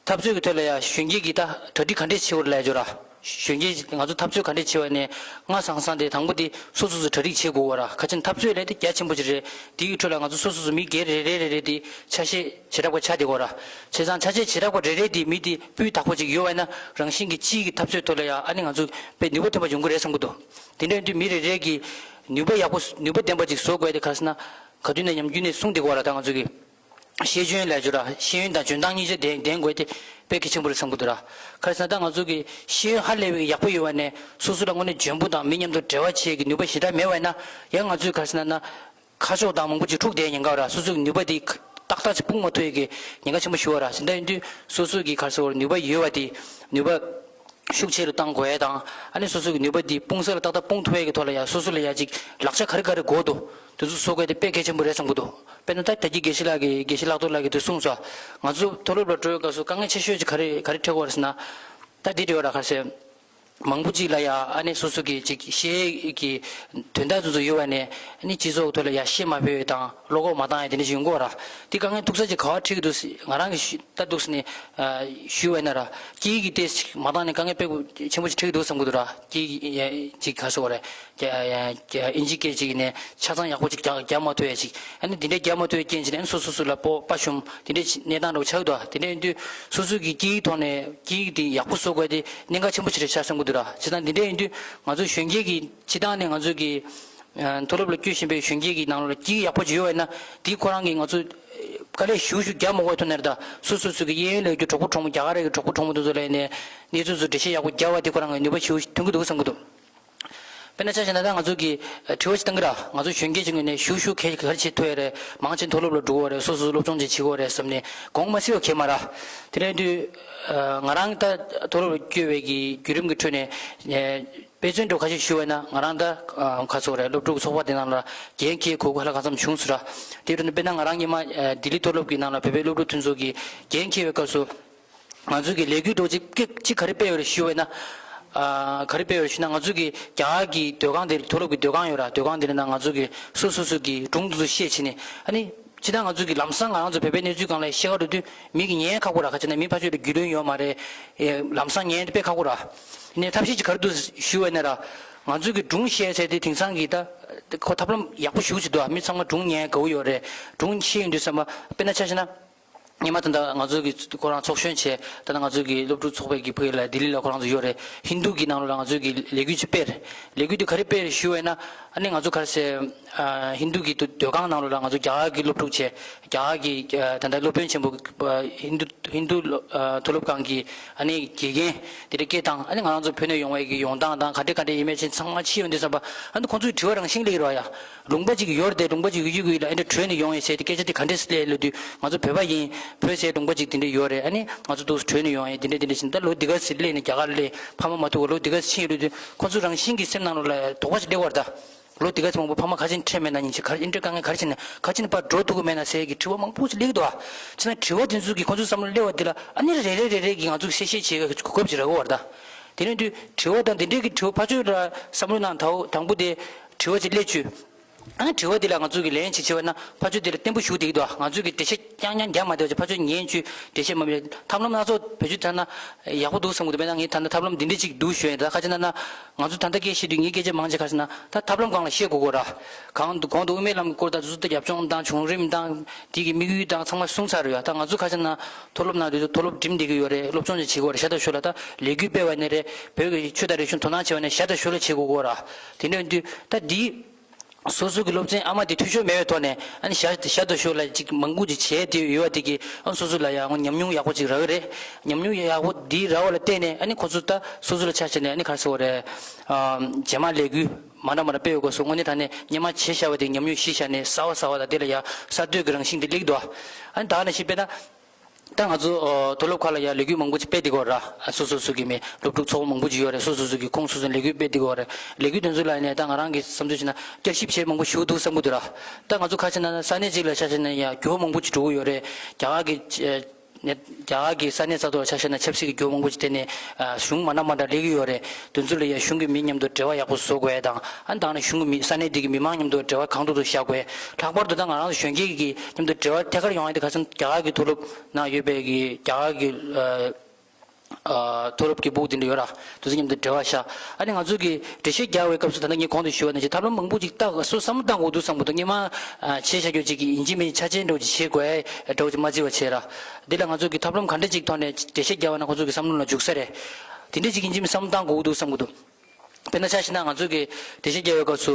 འཐབ་རྩོད་ཀྱི་ཐོག་ལ་ཡ་གཞོན་སྐྱེས་ཀྱིས་ད་གྲ་སྒྲིག་ག་འདྲས་བྱེད་དགོས་རེད་ལབ་ཡ་ཅིག་ཡོད་ར། གཞོན་སྐྱེས་ང་ཚོ་འཐབ་རྩོད་ག་འདྲས་བྱེད་པ་ནས་སྔ་སང་སང་དེ་དང་པོ་དེ་སོ་སོ་སོ་གྲ་སྒྲིག་བྱེད་དགོས་པ་ར། ག་ཅི་འཐབ་རྩོད་ལས་དེ་རྒྱ་ཆེན་པོ་ཅིག་རེད། དེའི་ཁྲོད་ལ་ང་ཚོ་སོ་སོ་སོ་མི་སྒེར་རེ་རེ་རེ་རེ་དེ་ཆ་ཤས་བྱེ་བྲག་པ་ཆགས་བསྡད་ཀྱི་ཡོད་ར། བྱས་ཙང་ཆ་ཤས་བྱེ་བྲག་པ་རེ་རེ་དེ་མི་དེ་སྤུས་དག་པོ་ཅིག་ཡོད་པ་ཡིན་ན་རང་བཞིན་གྱིས་སྤྱིའི་གི་འཐབ་རྩོད་ཐོག་ལ་ཡ་ཨ་ནི་ང་ཚོ་དཔེ་ནུས་པ་ཐོན་པ་ཡོང་གི་རེད་བསམ་གྱི་འདུག་དེ་འདྲ་ཡིན་དུས་མི་རེ་རེ་གིས་ནུས་པ་ཡག་པོ་ནུས་པ་ལྡན་པ་ཅིག་བཟོ་དགོས་དེ་ག་རེ་ཟེར་ན། ག་དུས་ནས་ཉམས་རྒྱུན་ནས་གསུངས་བསྡད་ཀྱི་ཡོད་ར། ད་ང་ཚོ་གི་ཤེས་ཡོན་ལབ་ཡ་ཅིག་ཡོད་ར། ཤེས་ཡོན་དང་འཇོན་ཐང་གཉིས་ཆ་ལྡན་ལྡན་དགོས་དེ་དཔེ་གལ་ཆེན་པོ་རེད་བསམ་གྱི་འདུག་ར། ག་རེ་ཟེར་ན་ད་ང་ཚོ་གི་ཤེས་ཡོན་ཧ་ལས་པའི་ཡག་པོ་ཡོད་པ་ནས་སོ་སོ་ལ་དངོས་གནས་འཇོན་པོ་དང་མི་མཉམ་དུ་འབྲེལ་བ་བྱེད་ཀྱི་ནུས་པ་ཞེ་དྲག་མེད་པ་ཡིན་ན། ཡང་ང་ཚོས་ག་རེ་ཟེར་ན་ན། ཁ་ཕྱོགས་དང་མང་པོ་ཅིག་འཁྲུག་བསྡད་ཉེན་ཁ་ར། སོ་སོའི་ནུས་པ་དེ་ཏག་ཏག་ཅིག་སྤུངས་མ་ཐུབ་ཡས་ཀྱི་ཉེན་ཁ་ཆེན་པོ་ཞིག་ཡོད་ར། ཟིན་ད་ཡིན་དུས་སོ་སོ་གི་ག་རེ་ཟེར་དགོས་རེད། ནུས་པ་ཡོད་པ་དེ་ནུས་པ་ཤུགས་ཆེ་རུ་གཏང་དགོས་ཡས་དང་། ཨ་ནི་སོ་སོ་གི་ནུས་པ་དེ་སྤུངས་ས་ལ་ཏག་ཏག་སྤུངས་ཐུབ་ཡས་ཀྱི་ཐོག་ལ་ཡ་སོ་སོ་ལ་ཡ་ཅིག་ལག་ཆ་ག་རེ་ག་རེ་དགོས་འདུག་དེ་ཚོ་བཟོ་དགོས་དེ་དཔེ་གལ་ཆེན་པོ་རེད་བསམ་གྱི་འདུག་དཔེར་ན་ད་ད་གི་དགེ་བཤེས་ལགས་ཀྱིས་དགེ་བཤེས་ལགས་རྡོར་ལགས་ཀྱིས་དེ་གསུངས་སོང་། ང་ཚོ་མཐོ་སློབ་ལ་འགྲོ་བའི་སྐབས་སུ་དཀའ་ངལ་ཆེ་ཤོས་ཅིག་ག་རེ་ག་རེ་འཕྲད་ཀྱི་ཡོད་རེད་ཟེར་ན། ད་དེ་འདྲ་ཡོད་ར། ག་རེ་ཟེར། མང་པོ་ཅིག་ལ་ཡ་ཨ་ནི་སོ་སོ་གི་ཅིག་ཤེས་ཀྱི་དོན་དག་དེ་ཚོ་ཡོད་པ་ནས་ཨ་ནི་སྤྱི་ཚོགས་ཐོག་ལ་ཡ་བཤད་མ་ཕོད་དང་བློ་ཁོག་མ་བཏང་ཡ་དེ་འདྲ་ཞིག་ཡོང་གི་ཡོད་ར། དེ་དཀའ་ངལ་ཐུག་ས་ཅིག་ག་པར་འཕྲད་ཀྱི་འདུག་ཟེར་ང་རང་གིས་ཞུ་ད་འདུག་ཟེར་ནས་ཨ་ཞུས་པ་ཡིན་ན་ར། སྐད་ཡིག་གི་ཏོག་ཙམ་མ་བཏང་ནས་དཀའ་ངལ་དཔེ་ཆེན་པོ་ཅིག་འཕྲད་ཀྱི་འདུག་བསམ་གྱི་འདུག་ར། སྐད་ཡིག་ཅིག་ག་རེ་ཟེར་དགོས་རེད། ཨིན་ཇི་སྐད་ཅིག་ནས་ཆ་ཚང་ཡག་པོ་ཅིག་རྒྱག་རྒྱག་མ་ཐུབ་ཡ་ཅིག་ཨ་ནི་དེ་འདྲའི་རྒྱག་མ་ཐུབ་ཡ་རྐྱེན་བྱས་ནས་ཨ་ནི་སོ་སོ་སོ་ལ་སྤོབས་པ་ཞུམ་དེ་འདྲའི་གནས་སྟངས་འདྲ་བོ་ཆགས་ཀྱི་འདུག་དེ་འདྲ་ཡིན་དུས་སོ་སོ་གི་སྐད་ཡིག་ཐོག་ནས་སྐད་ཡིག་དེ་ཡག་པོ་བཟོ་དགོས་དེ་གནད་འགག་ཆེན་པོ་ཞིག་རེད་ཤག་བསམ་གྱི་འདུག་ར། བྱས་ཙང་དེ་འདྲ་ཡིན་དུས་ང་ཚོ་གཞོན་སྐྱེས་ཀྱི་སྤྱིར་བཏང་ནས་ང་ཚོ་གི་ཨ་མཐོ་སློབ་ལ་བསྐྱོད་བཞིན་པའི་གཞོན་སྐྱེས་ཀྱི་ནང་ལོགས་ལ་སྐད་ཡིག་ཡག་པོ་ཅིག་ཡོད་པ་ཡིན་ན་དེ་ཁོ་རང་གིས་ང་ཚོ་དཀའ་ལས་ཞེ་པོ་ཅིག་རྒྱག་མ་དགོས་ཐོག་ནས་རེད། ད་སོ་སོ་སོ་གི་གཡས་གཡོན་ལ་ཡོད་རྒྱུ་གྲོགས་པོ་གྲོགས་མོ་རྒྱ་གར་ར་གི་གྲོགས་པོ་གྲོགས་མོ་དེ་ཚོ་ལ་ཡིན་ནའི་གནས་ཚུལ་ཚོ་འགྲེལ་བཤད་ཡག་པོ་རྒྱག་པ་དེ་ཁོ་རང་གི་ནུས་པ་ཞེ་པོ་ཐོན་གྱི་འདུག་བསམ་གྱི་འདུག་དཔེར་ན་ཆ་བཞག་ན་ད་ང་ཚོ་གི་དྲི་བ་ཞིག་བཏང་གི་ར། ང་ཚོ་གཞོན་སྐྱེས་ཀྱི་ངོས་ནས་ཞུ་ཞུ་ག་ག་རེ་བྱེད་ཐུབ་ཡ་རེད། མང་ཆེ་མཐོ་སློབ་ལ་འགྲོ་གི་རེད། སོ་སོ་སློབ་སྦྱོང་ཅིག་བྱེད་དགོས་རེད་བསམ་ནས་དགོངས་མ་སྲིད་པ་གས་མ་ར། དེ་རེད་དུས་ང་རང་ད་མཐོ་སློབ་ལ་བསྐྱོད་པའི་གི་བརྒྱུད་རིམ་གྱི་ཁྲོད་ནས་དཔེ་མཚོན་འདྲ་ཁ་ཤས་ཞུ་བ་ན། ང་རང་ད་ག་ཚོད་རེད། སློབ་ཕྲུག་ཚོགས་པ་དེ་ནང་ལ་འགན་འཁྱེར་དགོས་དགོས་ཧ་ལ་གང་འཚམ་བྱུང་སོང་ར། དེ་རུ་དཔེར་ན་ང་རང་སྔོན་མ་ལྡི་ལི་མཐོ་སློབ་ཀྱི་ནང་ལ་བོད་པའི་སློབ་ཕྲུག་མཐུན་ཚོགས་ཀྱི་འགན་འཁྱེར་བའི་སྐབས་སུ། ང་ཚོ་གི་ལས་འགུལ་འདྲ་ཅིག་ཅིག་ག་རེ་སྤེལ་ཡོད་རེད་ཞུ་བས་ན། ཨ། ག་རེ་སྤེལ་ཡོད་རེད་ཞུ་ན། ང་ཚོ་གི་རྒྱ་གར་གྱི་ཟློས་ཁང་དེ། མཐོ་སློབ་ཀྱི་ཟློས་ཁང་ཡོད་ར། ཟློས་ཁང་དེ་ནང་ང་ཚོ་གི་སོ་སོ་སོ་གི་སྒྲུང་དེ་ཚོ་བཤད་བྱས་ནས། ཨ་ནི་ཅི་ད་ང་ཚོ་གི་ལམ་སང་ང་རང་ཚོ་བོད་པའི་གནས་ཚུལ་སྒང་ལ་བཤད་ག་འགྲོ་དུས་མི་གི་ཉན་ཡ་ཁག་པོ་ར། ག་ཅི་ན་མི་ཕར་ཕྱོགས་ལ་རྒྱུས་ལོན་ཡོད་མ་རེད། ཨེ། ལམ་སང་ཉན་ཡ་དེ་དཔེ་ཁག་པོ་ར། ཡིན་ནའི་ཐབས་ཤེས་ཅིག་ག་རེ་འདུག་ཞུ་བས་ན་ར། ང་ཚོ་གི་སྒྲུང་བཤད་ཚད་དེ་དེང་སང་གི་ད་ཁོ་ཐབས་ལམ་ཡག་པོ་ཞེ་པོ་ཅིག་འདུག་ཨ། མི་ཚང་མ་སྒྲུང་ཉན་ཡ་དགའ་པོ་ཡོད་རེད། སྒྲུང་བཤད་ཡོང་དུས་ཙམ་པ། དཔེར་ན་ཆ་བཞག་ན། སྔོན་མ་ད་ལྟ་ང་ཚོ་གི་ཁོ་རང་ཚོགས་གཞོན་བྱས། ད་ལྟ་ང་ཚོ་གི་སློབ་ཕྲུག་ཚོགས་པའི་གི་ཕུགས་ལ་ལྡི་ལི་ལ་ཁོ་རང་ཚོ་ཡོད་རེད། ཧིན་རྡུ་གི་ནང་ལོགས་ལ་ང་ཚོ་གི་ལས་འགུལ་ཅིག་སྤེལ་རེད། ལས་འགུལ་དེ་ག་རེ་སྤེལ་རེད་ཞུ་བས་ན། ཨ་ནི་ང་ཚོ་ག་རེ་ཟེར། ཨ། ཧིན་རྡུ་གི་ཟློས་ཁང་ནང་ལོགས་ལ་ང་ཚོ་རྒྱ་གར་གི་སློབ་ཕྲུག་བྱས། རྒྱ་གར་གི། ཨ། ད་ལྟ་སློབ་དཔོན་ཆེན་པོ། ཨ། ཧིན་རྡུ། ཧིན་རྡུ། ཨ། མཐོ་སློབ་ཁང་གི། ཨ་ནི་དགེ་རྒན་དེ་འདྲ་སྐད་བཏང་། ཨ་ནི་ང་རང་ཚོ་བོད་ནས་ཡོང་བའི་གི་ཡོང་སྟངས་དང་ག་འདྲ་ག་འདྲ་ཡིན་མིན་ཚང་མ་ཕྱེ་ཡོང་དུས་ཙམ་པ། ཨ་ནི་ཁོང་ཚོའི་དྲི་བ་རང་བཞིན་སླེབས་ཀྱི་རེད་བ་ཡ། ལུང་པ་ཅིག་ཡོད་རེད་དེ། ལུང་པ་ཅིག་ཡོད་ཀྱི་ཡོད་ལ། ཨེ་འདྲ་བྲོས་ནས་ཡོང་ཡིན་ཟེར་ཏེ་སྐད་ཆ་དེ་ག་འདྲས་སླེབས་ལབ་དུས། ང་ཚོ་བོད་པ་ཡིན། བོད་ཟེར་ལུང་པ་ཅིག་དེ་འདྲ་ཡོད་རེད། ཨ་ནི་ང་ཚོ་འདུག་བྲོས་ནས་ཡོང་ཡིན། དེ་འདྲ་དེ་འདྲ་ཕྱིན། ད་ལོ་འདི་ག་ཚོད་སླེབས་ནས་རྒྱ་གར་སླེབས། ཕ་མ་མ་ཐུག་པར་ལོ་འདི་ག་ཚོད་ཕྱིན་ཡོད་ལབ་དུས། ཁོ་ཚོ་རང་བཞིན་གྱིས་སེམས་ནང་ལོགས་ལ་དོགས་པ་ཞིག་སླེབས་པ་རེད་ད། ལོ་འདི་ག་ཚོད་མང་པོ་ཕ་མ་ཁ་ཆེམས་ཁྲལ་མེད་ན་ཡིན་གཅིག་ག་རེ་ཡིན། འདྲ་དཀའ་ངལ་ག་རེ་བྱས་ནས་ག་ཅི་ནས་ཕར་འགྲོ་ཐུབ་ཀྱི་མེད་ན་ཟེར་གྱི་དྲི་བ་མང་པོ་ཞིག་སླེབས་ཀྱི་འདུག་ཨ། བྱས་ན་དྲི་བ་དེ་ཚོ་གིས་ཁོ་ཚོའི་བསམ་བློ་སླེབས་པ་འདི་ལ། ཨ་ནི་རེ་རེ་རེ་རེ་གིས་ང་ཚོ་གི་གསལ་བཤད་བྱེད་གོ་སྐབས་ཅིག་རག་གི་ཡོད་རེད་ད། དེ་ནས་དུས་དྲི་བ་དང་དེ་འདྲའི་གི་དྲི་བ་ཕར་ཕྱོགས་ལ་བསམ་བློ་ནང་ད་དང་པོ་དེ་དྲི་བ་ཅིག་སླེབས་བཅུག་ཨ་ནི་དྲི་བ་དེ་ལ་ང་ཚོ་གིས་ལན་ཅིག་བྱས་པ་ན། ཕར་ཕྱོགས་དེ་ལ་བརྟན་པོ་ཞུ་བསྡད་ཀྱི་འདུག་ང་ཚོ་གིས་འགྲེལ་བཤད་རྐྱང་རྐྱང་རྒྱག་མ་བསྡད་པ་བྱས། ཕར་ཕྱོགས་ཉན་བཅུག་འགྲེལ་བཤད་མ་བྱས། ཐབས་ལམ་སྣ་ཚོགས་བེད་སྤྱོད་བཏང་ན་ཡག་པོ་འདུག་བསམ་གྱི་འདུག་དཔེར་ན་ངས་ད་ལྟ་ཐབས་ལམ་འདི་འདྲ་ཅིག་འདུག་ཞུ་ཡ་ཡིན། ད་ཁ་ཅིག་ན་ན་ང་ཚོ་ད་ལྟ་སྐད་བཤད་དུས་ངའི་སྐད་ཆ་མང་ཆེ་ག་རེ་ཟེར་ན། ད་ཐབས་ལམ་སྒང་ལ་བཤད་དགོས་ཀྱི་ཡོད་ར། གང་དུ་གོང་དུ་དབུ་མའི་ལམ་གྱི་སྐོར་དང་དེ་ཚོ་ད་རྒྱབ་ལྗོངས་དང་བྱུང་རིམ་དང་དེ་གི་དམིགས་ཡུལ་དང་ཚང་མ་གསུངས་ཚར་ཡོད། ད་ང་ཚོ་ཁ་ཅིག་ན་མཐོ་སློབ་ནང་དུ་མཐོ་སློབ་འགྲིམས་བསྡད་ཀྱི་ཡོད་རེད། སློབ་སྦྱོང་ཅིག་བྱེད་ཀྱི་ཡོད་རེད། ཞར་དང་ཞོར་ལ་ད་ལས་འགུལ་སྤེལ་བ་ནས་རེད། བོད་ཀྱི་ཆོས་དང་རིག་གཞུང་དོ་སྣང་བྱེད་པ་ནས་ཞར་དང་ཞོར་ལ་བྱེད་དགོས་ཀྱི་ཡོད་ར། དེ་འདྲ་ཡིན་དུས་ད་འདི། སོ་སོ་གི་སློབ་ཚན་ཨ་མ་དེ་འཐུས་ཤོར་མེད་པའི་ཐོག་ནས། ཨ་ནི་ཞར་ཞར་དང་ཞོར་ལ་ཅིག་མང་པོ་ཅིག་བྱས་ཏེ་ཡོད་པ་དེ་གིས། ཨ། སོ་སོ་ལ་ཡང་ཉམས་མྱོང་ཡག་པོ་ཅིག་རག་གི་རེད། ཉམས་མྱོང་ཡག་པོ་འདི་རག་པ་ལ་བརྟེན་ནས། ཨ་ནི་ཁོ་ཚོ་ད་སོ་སོ་ལ་ཆ་བཞག་ནས། ཨ་ནི་ག་རེ་ཟེར་དགོས་རེད། ཨ། རྗེས་མ་ལས་འགུལ་མ་འདྲ་མ་འདྲ་སྤེལ་བའི་སྐབས་སུ་དངོས་གནས་དྲང་གནས་སྔོན་མ་བྱས་བཞག་པ་དེ་ཉམས་མྱོང་བཞེས་བཞག་ནས་གསར་པ་གསར་པ་དང་དེ་ལ་ཡང་གསར་གཏོད་ཀྱི་རང་བཞིན་དེ་སླེབས་ཀྱི་འདུག་ཨ་ནི་ད་ནང་བཞིན་དཔེར་ན། ད་ང་ཚོ། ཨོ། མཐོ་སློབ་ཁག་ལ་ཡང་ལས་འགུལ་མང་པོ་ཅིག་སྤེལ་བསྡད་ཀྱི་ཡོད་ར། སོ་སོ་སོ་གི་མི་སློབ་ཕྲུག་ཚོགས་པ་མང་པོ་ཅིག་ཡོད་རེད། སོ་སོ་སོ་གི་ཁོངས་སོ་སོ་ལས་འགུལ་སྤེལ་བསྡད་ཀྱི་ཡོད་རེད། ལས་འགུལ་དེ་ཚོ་ལ་ཡིན་ནའི་ད་ང་རང་གི་བསམ་ཚུལ་བྱས་ན་བསྐྱར་ཞིབ་བྱེད་མང་པོ་ཞིག་འདུག་བསམ་གྱི་འདུག་ར། ད་ང་ཚོ་ཁ་ཅིག་ན་ན་ས་གནས་ཅིག་ལ་ཆ་བཞག་ན་ཡང་འགྱུར་བ་མང་པོ་ཅིག་འགྲོ་གི་ཡོད་རེད། རྒྱ་གར་གི། ཨེ། རྒྱ་གར་གི་ས་གནས་ས་ཐོག་ལ་ཆ་བཞག་ན་ཆབ་སྲིད་ཀྱི་འགྱུར་བ་མང་པོ་ཅིག་དེ་ནས། ཨ། གཞུང་མ་འདྲ་མ་འདྲ་སླེབས་ཀྱི་ཡོད་རེད། དེ་ཚོ་ལ་ཡང་གཞུང་གི་མི་མཉམ་དུ་འབྲེལ་བ་ཡག་པོ་བཟོ་དགོས་དང་། ཨ་ནི་ད་ནི་གཞུང་གི་མི། ས་གནས་དེ་གི་མི་མང་མཉམ་དུ་འབྲེལ་བ་གང་ཐུབ་ཐུབ་བཞག་དགོས། ལྷག་པར་དུ་ད་ང་རང་ཚོ་གཞོན་སྐྱེས་ཀྱི་མཉམ་དུ་འབྲེལ་བ་ཐད་ཀར་ཡོང་ཡ་དེ་ག་རེ་ཟེར་ན། རྒྱ་གར་གྱི་མཐོ་སློབ་ནང་ཡོད་པའི་གི་རྒྱ་གར་གྱི། ཨ། ཨ། མཐོ་སློབ་ཀྱི་ཕྲུ་གུ་དེ་འདྲ་ཡོད་ར། དེ་ཚོ་མཉམ་དུ་འབྲེལ་བ་བཞག་ཨ་ནི་ང་ཚོ་གིས་འགྲེལ་བཤད་རྒྱག་པའི་སྐབས་སུ། ད་ལྟ་ངས་གོང་དུ་ཞུས་པ་ནང་བཞིན་ཐབས་ལམ་མང་པོ་ཅིག་བལྟ། སོ་བསམ་བློ་བཏང་དགོས་འདུག་བསམ་གྱི་འདུག་སྔོན་མ། ཨ། བྱས་བཞག་རྒྱུ་ཅིག་གི་ཡིན་གཅིག་མིན་གཅིག་ཆ་རྐྱེན་འདྲ་བོ་ཅིག་བྱེད་དགོས་འདྲ་བོ་ཅིག་མ་བརྩི་བ་བྱས་ར། འདི་ལ་ང་ཚོ་གིས་ཐབས་ལམ་ག་འདྲ་ཅིག་ཐོག་ནས་འགྲེལ་བཤད་རྒྱག་པ་ན་ཁོ་ཚོ་གི་བསམ་བློ་ནང་འཇུག་ས་རེད། དེ་འདྲ་ཅིག་ཡིན་གཅིག་མིན་གཅིག་བསམ་བློ་བཏང་དགོས་འདུག་བསམ་གྱི་འདུག་དཔེར་ན་ཆ་བཞག་ན་ང་ཚོ་གིས་འགྲེལ་བཤད་རྒྱག་པའི་སྐབས་སུ་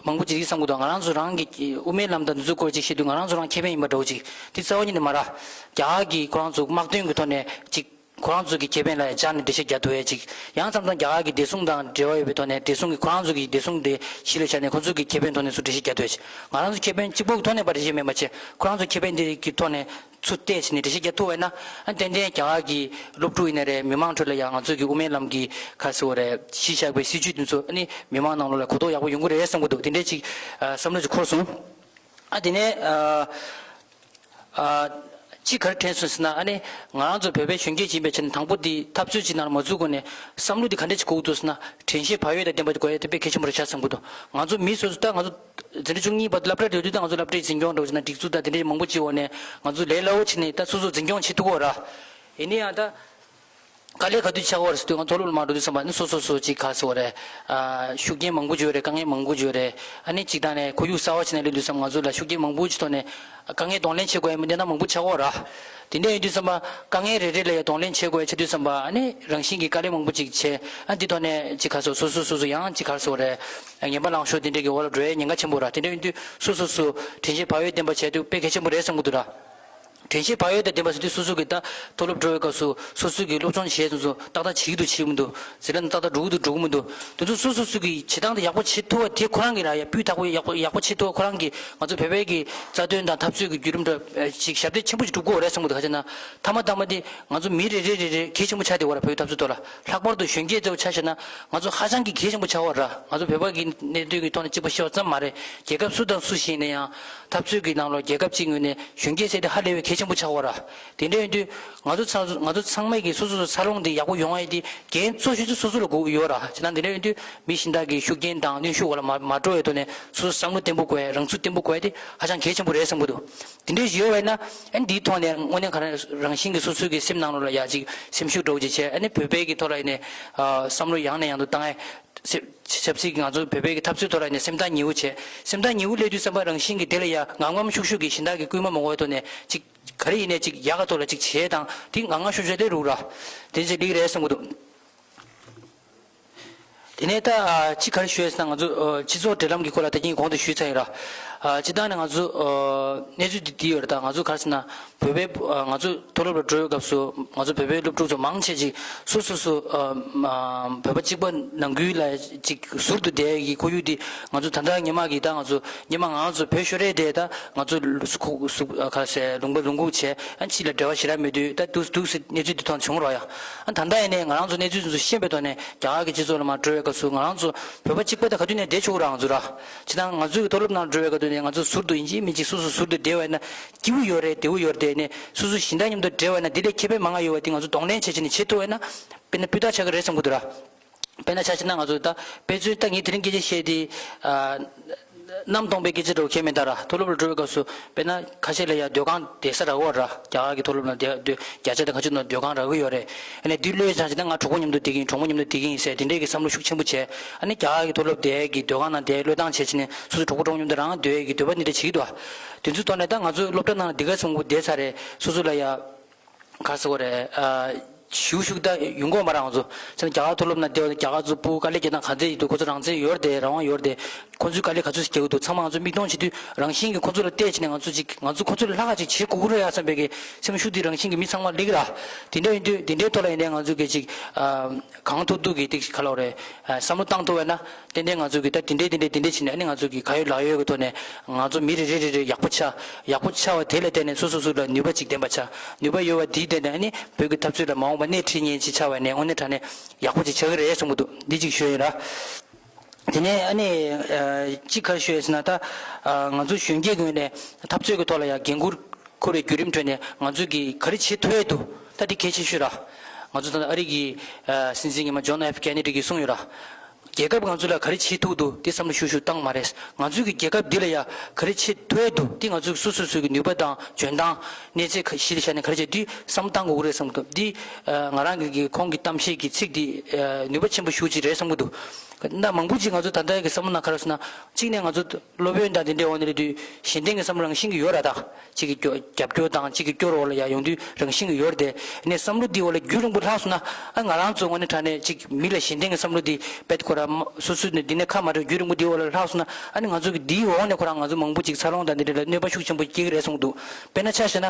མང་པོ་ཅིག་འདི་བསམ་གྱི་འདུག་ང་རང་ཚོ་རང་གི་དབུ་མའི་ལམ་དང་འདི་ཚོའི་སྐོར་ཅིག་བཤད་དུས། ང་རང་ཚོ་རང་ཁེ་ཕན་ཡིན་པ་འདྲ་བོ་ཅིག་དེ་རྩ་བ་ཉིད་ནས་མ་རེད། རྒྱ་གར་གྱིས་ཁོ་རང་ཚོ་དམག་དོན་གྱི་ཐོག་ནས་ཅིག་ཁོ་རང་ཚོ་གི་ཁེ་ཕན་ལ་སྦྱར་ནས་འགྲེལ་བཤད་རྒྱག་ཐུབ་ཡ་ཅིག་ཡང་མཚམས་མཚམས་རྒྱ་གར་གྱི་བདེ་སྲུང་དང་འབྲེལ་བ་ཡོད་པའི་ཐོག་ནས། བདེ་སྲུང་གི། ཁོ་རང་ཚོ་གི་བདེ་སྲུང་དེ་གཞི་ལ་བཞག་ནས་ཁོ་ཚོ་གི་ཁེ་ཕན་ཐོག་ནས་ཚུར་འགྲེལ་བཤད་རྒྱག་ཐུབ་ཡ་ཅིག་ང་རང་ཚོ་ཁེ་ཕན་གཅིག་པོ་གི་ཐོག་ནས་པར་འགྲེལ་བཤད་མེད་པ་བྱས། ཁོ་རང་ཚོ་ཁེ་ཕན་དེ་གི་ཐོག་ནས་ཚུར་བལྟས་བྱས་ནས་འགྲེལ་བཤད་རྒྱག་ཐུབ་པ་ཡིན་ན། ཨ། ཏན་ཏན་རྒྱ་གར་གྱི་སློབ་ཕྲུག་ཡིན་ན་རེད། མི་མང་ཁྲོད་ལ་ཡང་ང་ཚོ་གི་དབུ་མའི་ལམ་གྱི་ག་རེ་ཟེར་དགོས་རེད། གཞི་བཞག་པའི་སྲིད་བྱུས་དེ་ཚོ་ནི་མི་མང་ནང་ལོགས་ལ་གོ་རྟོགས་ཡག་པོ་ཡོང་གི་རེད་བསམ་གྱི་འདུག་དེ་འདྲའི་ཅིག་ཨ། བསམ་བློ་ཅིག་འཁོར་སོང་། ཨ། དེ་ནས། ཨ། ཨ། གཅིག་ག་རེ་དྲན་སོང་ཟེར་ན། ཨ་ནི་ང་རང་ཚོ་བོད་པའི་གཞོན་སྐྱེས་ཅིག་ཡིན་པའི་ཆ་ནས། དང་པོ་དེ་འཐབ་རྩོད་ཅིག་ནང་ལ་མ་འཛུལ་གོང་ནས་བསམ་བློ་དེ་ག་འདྲས་ཅིག་དགོས་ཀྱི་འདུག་ཟེར་ན། དྲན་ཤེས་བག་ཡོད་དང་ལྡན་པ་དགོས་ཡ་དེ་དཔེ་གལ་ཆེན་པོ་རེད་ཤག་བསམ་གྱི་འདུག་ང་ཚོ་མི་སོ་སོ། ད་ང་ཚོ་འཛིན་གྲྭ་བཅུ་གཉིས་བར་དུ་སློབ་གྲྭ་རེད་དུས། ད་ང་ཚོ་སློབ་གྲྭའི་འཛིན་སྐྱོང་འདྲ་བོ་ཅིག་དང་། སྒྲིག་འཛུགས་དང་དེ་འདྲའི་མང་པོ་ཅིག་འོག་ནས་ང་ཚོ་ལས་སླ་བོ་བྱས་ནས་ད་སོ་སོ་འཛིན་སྐྱོང་བྱེད་ཐུབ་ཀྱི་ཡོད་ར། ཡིན་ན་ཡང་ད་དཀའ་ལས་ག་དུས་ཆགས་ཀྱི་ཡོད་རེད་ཟེར་དུས། ང་མཐོ་སློབ་ལ་མར་འགྲོ་དུས་ཙམ་པ་ནི་སོ་སོ་སོ་ཅིག་ག་རེ་ཟེར་དགོས་རེད། ཨ། ཤུགས་རྐྱེན་མང་པོ་ཅིག་ཡོད་རེད། དཀའ་ངལ་མང་པོ་ཅིག་ཡོད་རེད། ཨ་ནི་གཅིག་ད་ནས་ཁོར་ཡུག་གསར་པ་ཅིག་ནང་སླེབས་དུས་ཙམ། ང་ཚོ་ལ་ཤུགས་རྐྱེན་མང་པོ་ཅིག་ཐོག་ནས་དཀའ་ངལ་གདོང་ལེན་བྱེད་དགོས་ཡ་མི་འདྲ་མང་པོ་ཆགས་ཀྱི་ཡོད་ར། དེ་འདྲ་ཡིན་དུས་ཙམ་པ་དཀའ་ངལ་རེ་རེ་ལ་ཡ་གདོང་ལེན་བྱེད་དགོས་ཡ་ཆེ་དུས་ཙམ་པ། ཨ་ནི་རང་བཞིན་གྱིས་དཀའ་ལས་མང་པོ་ཅིག་བྱས། ཨ། འདི་ཐོག་ནས་ཅིག་ག་རེ་ཟེར། སོ་སོ་སོ་སོ་ཡང་ཅིག་ག་རེ་ཟེར་དགོས་རེད། ངན་པ་ལངས་ཕྱོགས་དེ་འདྲ་གི་འོག་ལ་འགྲོ་ཡ་ཉེན་ཁ་ཆེན་པོ་ར། དེ་འདྲ་ཡིན་དུས་སོ་སོ་སོ་དྲན་ཤེས་བག་ཡོད་ལྡན་པ་བྱས་དུས་དཔེ་གལ་ཆེན་པོ་རེད་བསམ་གྱི་འདུག་ར། དྲན་ཤེས་བག་ཡོད་དང་ལྡན་པ་ཟེར་དུས་སོ་སོ་གི་ད་མཐོ་སློབ་འགྲོ་བའི་སྐབས་སུ་སོ་སོ་གི་སློབ་སྦྱོང་བྱས་ཙང་ཙང་ཏག་ཏག་བྱེད་ཀྱི་འདུག་བྱེད་ཀྱི་མི་འདུག་ཟེར་ན་ཏག་ཏག་འགྲོ་གི་འདུག་འགྲོ་གི་མི་འདུག་དེ་ཚོ་སོ་སོ་སོ་གི་བྱེད་སྟངས་དེ་ཡག་པོ་བྱེད་ཐུབ་པ་དེ་ཁོ་རང་གི་ར་ཡ་སྤུས་དག་པོ་ཡག་པོ་ཡག་པོ་བྱེད་ཐུབ་པ་ཁོ་རང་གི་ང་ཚོ་བོད་པའི་གི་རྩ་དོན་དང་འཐབ་རྩོད་ཀྱི་བརྒྱུད་རིམ་འདྲ་ཅིག་ཞབས་འདེགས་ཆེན་པོ་ཞིག་སྒྲུབ་དགོས་རེད་བསམ་གི་འདུག་ག་ཅེ་ན་མཐའ་མ་མཐའ་མ་དེ་ང་ཚོ་མི་རེ་རེ་རེ་རེ་གལ་ཆེན་པོ་ཆགས་བསྡད་ཡོད་ར། བོད་འཐབ་རྩོད་ཐོག་ལ་ལྷག་པར་དུ་གཞོན་སྐྱེས་ཚོ་ཆ་བཞག་ན་ང་ཚོ་ཧ་ཅང་གི་གལ་ཆེན་པོ་ཆགས་པ་ར། ང་ཚོ་བོད་པ་གི་གནད་དོན་གྱི་ཐོག་ནས་གཅིག་པ་ཤེས་པ་ཙམ་མ་རེད། རྒྱལ་ཁབ་སུ་དང་སུ་ཞིག་ཡིན་ན་ཡང་འཐབ་རྩོད་ཀྱི་ནང་ལོགས་རྒྱལ་ཁབ་གཅིག་ངོས་ནས་གཞོན་སྐྱེས་ཟེར་དེ་ཧ་ལས་པའི་གལ་ཆེན་པོ་ཆགས་པ་ར། དེ་འདྲ་ཡིན་དུས་ང་ཚོ་ཚང་ང་ཚོ་ཚང་མས་ཀྱི་སོ་སོ་སོ་འཚར་ལོངས་དེ་ཡག་པོ་ཡོང་བ་ཡིན་དེ་འགན་གཙོ་ཆེ་ཤོས་སོ་སོ་ལ་དགོས་ཀྱི་ཡོད་ར། བྱས་ན་དེ་འདྲ་ཡིན་དུས་མི་གཞན་དག་གི་ཤུགས་རྐྱེན་དང་གནོན་ཤུགས་འོག་ལ་མ་མ་འགྲོ་བའི་ཐོག་ནས་སོ་སོ་བསམ་བློ་བརྟན་པོ་དགོས་ཡ། རང་ཚུགས་བརྟན་པོ་དགོས་ཡ་དེ་ཧ་ཅང་གལ་ཆེན་པོ་རེད་བསམ་གྱི་འདུག་དེ་འདྲའི་ཞིག་ཡོད་པ་ཡིན་ན་ཨ་ནི་འདིའི་ཐོག་ནས་དངོས་གནས་ག་རེ་རང་བཞིན་གྱིས་སོ་སོའི་གི་སེམས་ནང་ལོགས་ལ་ཡ་ཅིག་སེམས་ཤུགས་འདྲ་བོ་ཅིག་བྱས། ཨ་ནི་བོད་པའི་གི་ཐོག་ལ་ཡིན་ནའི་ཨ་བསམ་བློ་ཡང་ནས་ཡང་དུ་བཏང་ཡ། སེ་ཆབ་སྲིད་ཀྱི་ང་ཚོ་བོད་པའི་གི་འཐབ་རྩོད་ཐོག་ལ་ཡིན་ནའི་སེམས་ཐག་ཉེ་བོ་བྱས། སེམས་ཐག་ཉེ་བོ་སླེབས་དུས་ཙམ་པ་རང་བཞིན་གྱིས་དེ་ལ་ཡ་ངམ་ངམ་ཤུགས་ཤུགས་ཀྱིས་གཞན་དག་གི་སྐུལ་མ་མ་དགོས་པའི་ཐོག་ནས་ཅིག་ག་རེ་ཡིན་ནའི་ཅིག་ཡག་ག་ཐོག་ལ་ཅིག་བྱས་དང་དེ་ངམ་ངམ་ཤུགས་ཤུགས་སླེབས་རུག་ར། དེ་ཅིག་ལེགས་རེད་བསམ་གྱི་འདུག་དེ་ནས་ད་ཨ་ཅིག་ག་རེ་ཞུ་ཡ་ཟེར་ན་ང་ཚོ་ཨ་སྤྱི་ཚོགས་འབྲེལ་ལམ་གྱི་སྐོར་ལ་ད་གིན་གོང་དུ་ཞུས་ཚར་ཡིན་ར། ཨ་སྤྱིར་བཏང་ནས་ང་ཚོ་ཨ་གནས་ཚུལ་འདི་འདི་ཡོད་རེད། ད་ང་ཚོ་ག་རེ་ཟེར་ན་བོད་པའི་ཨ་ང་ཚོ་མཐོ་སློབ་ལ་འགྲོ་བའི་སྐབས་སུ་ང་ཚོ་བོད་པའི་སློབ་ཕྲུག་ཚོ་མང་ཆེ་ཅིག་སོ་སོ་སོ་ཨ་ཨ་བོད་པ་གཅིག་པ་ནང་ཁུལ་ལ་ཅིག་ཟུར་དུ་བསྡད་ཀྱི་ཁོར་ཡུག་འདི་ང་ཚོ་ད་ལྟ་སྔོན་མ་གི་ད་ང་ཚོ་སྔོན་མ་ང་ཚོ་བོད་ཤོར་རེས་དེ་ད་ང་ཚོ་ལུ་སུ་ཁུ་སུ་ཨ་ག་རེ་ཟེར་ལུང་པ་ལུང་ཁུག་བྱས། ཨ་ཕྱི་ལ་འབྲེལ་བ་ཞེ་དྲག་མེད་དུས་ད་འདུག་འདུག་སེ་གནས་ཚུལ་འདི་ཐོག་བྱུང་རོགས་ཡ། ཨ་ད་ལྟ་ཡིན་ནའི་ང་རང་ཚོ་གནས་ཚུལ་ཚོ་ཤེས་པའི་ཐོག་ནས་རྒྱ་གར་གྱི་སྤྱི་ཚོགས་ལ་མར་འགྲོ་བའི་སྐབས་སུ་ང་རང་ཚོ་བོད་པ་གཅིག་པ་དང་ག་དུས་ནས་བསྡད་ཆོག་རང་ཚོ་ར། ཅི་ད་ང་ཚོའི་མཐོ་སློབ་ནང་འགྲོ་བའི་སྐབས་དུ་ནས་ང་ཚོ་ཟུར་དུ་ཡིན་གཅིག་མིན་གཅིག་སོ་སོ་ཟུར་དུ་བསྡད་པ་ཡིན་ན་སྐྱིད་པོ་ཡོད་རེད། བདེ་པོ་ཡོད་རེད། དེ་ནས་སོ་སོ་གཞན་དག་མཉམ་དུ་འབྲེལ་བ་ཡིན་ན་འདི་ལས་ཁེ་ཕན་མང་ང་ཡོད་པ་འདི་ང་ཚོ་གདོང་ལེན་བྱེད་བྱས་ནས་བྱེད་ཐུབ་པ་ཡིན་ན་དཔེར་ན་སྤུས་དག་ཆགས་ཀྱི་རེད་བསམ་གྱི་འདུག་ར། དཔེར་ན་ཆ་བཞག་ན་ང་ཚོ་ད་དཔེ་མཚོན་ད་ངས་དེ་རིང་སྐད་ཆ་བཤད་དེ་ཨ་གནམ་སྟོང་པའི་སྐད་ཆ་འདྲ་བོ་ཁྱད་མེད་ད་ར། མཐོ་སློབ་ལ་འགྲོ་བའི་སྐབས་སུ་དཔེར་ན་ཁ་ཤས་ལ་ཡ་སྡོད་ཁང་བསྡད་ས་རག་གི་ཡོད་ར། རྒྱ་གར་གྱི་མཐོ་སློབ་ནང་བསྡད་སྡོད་བརྒྱ་ཆ་དང་ཁ་ཤས་ནང་སྡོད་ཁང་རག་གི་ཡོད་རེད། ཨ་ནི་འདི་བློས་བཏང་བྱས་ན་ང་གྲོགས་པོ་མཉམ་དུ་བསྡད་ཀྱི་ཡིན། གྲོགས་མོ་མཉམ་དུ་བསྡད་ཀྱི་ཡིན་ཟེར་དེ་འདྲས་ཀྱི་བསམ་བློ་ཤུགས་ཆེན་པོ་བྱས། ཨ་ནི་རྒྱ་གར་གྱི་མཐོ་སློབ་དེ་གི་སྡོད་ཁང་ནང་བསྡད་བློས་བཏང་བྱས་བྱས་ནས་སོ་སོ་གྲོགས་པོ་གྲོགས་མོ་མཉམ་དུ་རང་སྡོད་ཀྱི་འདོད་པ་འདི་འདྲ་བྱེད་ཀྱི་འདུག་དེ་ཚོའི་ཐོག་ནས་ད་ང་ཚོའི་སློབ་གྲྭ་ནང་ལ་འདི་ག་ཚོད་མང་པོ་བསྡད་ཚར་རེད། སོ་སོ་ལ་ཡ། ག་རེ་ཟེར་དགོས་རེད། ཨ་ཞུ་ཞུ་ད་ཡོང་གི་ཡོད་མ་རེད། ང་ཚོ་ཚང་མ་རྒྱ་གར་མཐོ་སློབ་ནང་བསྡད་པ་དང་རྒྱ་གར་ཚོ་ཕྲུ་གུ་དཀའ་ལས་རྒྱག་སྟངས་ག་ཚོད་ཡོད་འདུག་ཁོ་ཚོ་རང་བཙན་ཡོད་རེད་དེ་རང་དབང་ཡོད་རེད་དེ། ཁོ་ཚོས་དཀའ་ལས་ག་ཚོད་ཞིག་རྒྱག་གི་འདུག་ཚང་མ་ང་ཚོ་མིག་མཐོང་བྱེད་དུས་རང་བཞིན་གྱིས་ཁོ་ཚོ་ལ་བལྟས་བྱས་ནས་ང་ཚོ་ཅིག་ང་ཚོ་ཁོ་ཚོ་ལས་ལྷག་ག་ཅིག་བྱེད་དགོས་ཀྱི་རེད་ཡ་བསམ་པའི་གི་སེམས་ཤུགས་དེ་རང་བཞིན་གྱིས་མི་ཚང་མ་སླེབས་ཀྱི་རེད། དེ་འདྲ་ཡིན་དུས་དེ་འདྲའི་ཐོག་ལ་ཡིན་ནའི་ང་ཚོ་གི་ཅིག་ཨ་གང་ཐུབ་ཐུབ་ཀྱིས་ཏིག་ག་ལབ་དགོས་རེད། ཨ་བསམ་བློ་བཏང་ཐུབ་པ་ཡིན་ན། ཏན་ཏན་ང་ཚོ་གི་ད་དེ་འདྲའི་དེ་འདྲའི་དེ་འདྲའི་བྱས་ནས་ཨ་ནི་ང་ཚོ་གི་ག་ཡོད་ལག་ཡོད་ཀྱི་ཐོག་ནས་ང་ཚོ་མི་རེ་རེ་རེ་རེ་ཡག་པོ་ཆགས། ཡག་པོ་ཆགས་པ་དེ་ལ་བརྟེན་ནས་སོ་སོ་སོ་ལ་ནུས་པ་ཅིག་ལྡན་པ་ཆགས། ནུས་པ་ཡོད་པ་དེའི་སྟེང་ནས་ཨ་ནི་བོད་ཀྱི་འཐབ་རྩོད་ལ་མ་འོངས་པ་སྣེ་ཁྲིད་མཁན་ཅིག་ཆགས་པ་ནས་དངོས་གནས་དྲང་གནས་ཡག་པོ་ཅིག་ཆགས་ཀྱི་རེད་བསམ་གྱི་འདུག་འདི་གཅིག་ཞུ་ཡིན་ར། དེ་ནས་ཨ་ནི་ཨ་གཅིག་ག་རེ་ཞུ་ཡིན་ཟེར་ན་ད་ཨ་ང་ཚོ་གཞོན་སྐྱེས་ཀྱི་ངོས་ནས་འཐབ་རྩོད་ཀྱི་ཐོག་ལ་ཡང་འགན་འཁུར་འཁུར་བའི་བརྒྱུད་རིམ་ཁྲོད་ནས་ང་ཚོས་ཀྱིས་ག་རེ་བྱེད་ཐུབ་ཡས་འདུག་ད་འདི་གལ་ཆེ་ཤོས་ར། ང་ཚོ་ད་ལྟ་ཨ་རི་གི་ཨ་སྲིད་འཛིན་སྔོན་མ་ཇོན་ཨེཕ་ཀེ་ནེ་ཌི་གིས་གསུངས་ཡོད་ར། རྒྱལ་ཁབ་ང་ཚོ་ལ་ག་རེ་བྱེད་ཐུབ་འདུག་དེ་བསམ་བློ་ཤུགས་ཤུགས་བཏང་མ་རེད། ང་ཚོའི་གི་རྒྱལ་ཁབ་འདི་ལ་ཡ་ག་རེ་བྱེད་ཐུབ་ཡས་འདུག་དེ་ང་ཚོའི་སོ་སོ་སོ་གི་ནུས་པ་དང་འཇོན་ཐང་གནས་ཚད་གཞི་ལ་བཞག་ནས་ག་རེ་བྱེད་དུས་བསམ་བློ་བཏང་དགོས་ཀྱི་རེད་བསམ་གྱི་འདུག་འདི་ཨ་ང་རང་གི་གི་ཁོང་གི་གཏམ་བཤད་ཀྱི་ཚིག་འདི་ཨ་ནུས་པ་ཆེན་པོ་ཞེ་པོ་ཅིག་རེད་བསམ་གྱི་འདུག་ད་མང་པོ་ཅིག་ང་ཚོ་ད་ལྟ་གི་བསམ་བློ་ནང་ག་རེ་ཟེར་ན་གཅིག་ནས་ང་ཚོ་སློབ་ཡོན་དང་དེ་འདྲའི་འོག་ནས་རེད་དུས་གཞན་བརྟེན་གྱི་བསམ་བློ་རང་བཞིན་གྱི་ཡོད་ར། ད་གཅིག་གི་རྒྱབ་སྐྱོར་དང་གཅིག་གི་སྐྱོར་འོག་ལ་ཡ་ཡོང་དུས་རང་བཞིན་གྱི་ཡོད་རེད་དེ། ནས་བསམ་བློ་འདི་འོག་ལ་རྒྱུན་རིང་པོ་ལྷག་སོང་ན་ཨ་ང་རང་ཚོ་དངོས་གནས་དྲང་གནས་གཅིག་མི་ལ་གཞན་བརྟེན་གྱི་བསམ་བློ་འདི་དཔེ་ཁོ་ར་སོ་སོ་ནས་འདི་ནས་ཁ་མ་འདྲ་རྒྱུན་རིང་པོ་འདི་འོག་ལ་ལྷག་སོང་ན་ཨ་ནི་ང་ཚོ་གི་འདིའི་འོག་ནས་ཁོ་རང་ང་ཚོ་མང་པོ་ཅིག་འཚར་ལོངས་དང་འདི་འདྲ་ལ་གནོད་པ་ཤུགས་ཆེན་པོ་སྐྱེལ་གྱི་རེད་གསུངས་འདུག་དཔེར་ན་ཆ་བཞག་ན།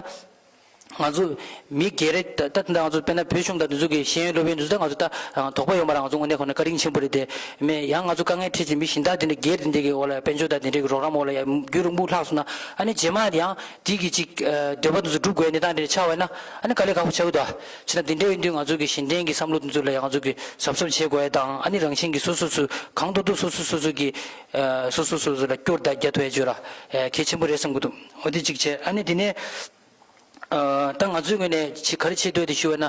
ང་ཚོ་མི་སྒེར་རེ་ད་ད་ད་ང་ཚོ་དཔེར་ན་བོད་གཞུང་དང་དེ་ཚོ་གི་ཤེས་ཡོན་སློབ་ཡོན་དེ་ཚོ་ད་ང་ཚོ་ད་དོགས་པ་ཡོད་མ་རེད། ང་ཚོ་དངོས་གནས་ཁོ་ན་བཀའ་དྲིན་ཆེན་པོ་རེད་དེ། མེད་ཡང་ང་ཚོ་དཀའ་ངལ་འཕྲད་ཅིང་མི་གཞན་དག་དེ་འདྲ་སྒེར་དེ་འདྲ་གི་འོག་ལ་དཔལ་འབྱོར་དང་དེ་འདྲ་གི་རོགས་རམ་འོག་ལ་ཡང་རྒྱུན་རིང་པོ་ལྷག་སོང་ན་ཨ་ནི་རྗེས་མ་ཡང་དེ་གི་ཅིག་འདོད་པ་དེ་ཚོ་སྒྲུབ་དགོས་ཡ་གནས་སྟངས་དེ་འདྲ་ཆགས་པ་ཡིན་ན་ཨ་ནི་དཀའ་ལས་ཁག་པོ་ཆགས་ཀྱི་འདུག་བྱས་ན་དེ་འདྲ་ཡིན་དུས་ང་ཚོ་གི་གཞན་བརྟེན་གྱི་བསམ་བློ་དེ་ཚོ་ལ་ཡང་ང་ཚོ་གི་གཟབ་གཟབ་བྱེད་དགོས་ཡ་དང་ཨ་ནི་རང་བཞིན་གྱི་སོ་སོ་སོ་གང་ཐུབ་ཐུབ་སོ་སོ་སོ་སོ་གི་སོ་སོ་སོ་སོ་ལ་སྐྱོར་དང་རྒྱ་ཐོ་ཡ་བརྗོད་ར་གལ་ཆེན་པོ་རེད་བསམ་གྱི་འདུག་འོ་དེ་གཅིག་བྱས་ཨ་ནི་དེ་ནས། ཨ་ད་ང་ཚོའི་ངོས་ནས་ཅིག་ག་རེ་བྱེད་འདོད་དེ་ཞུ་བ་ན།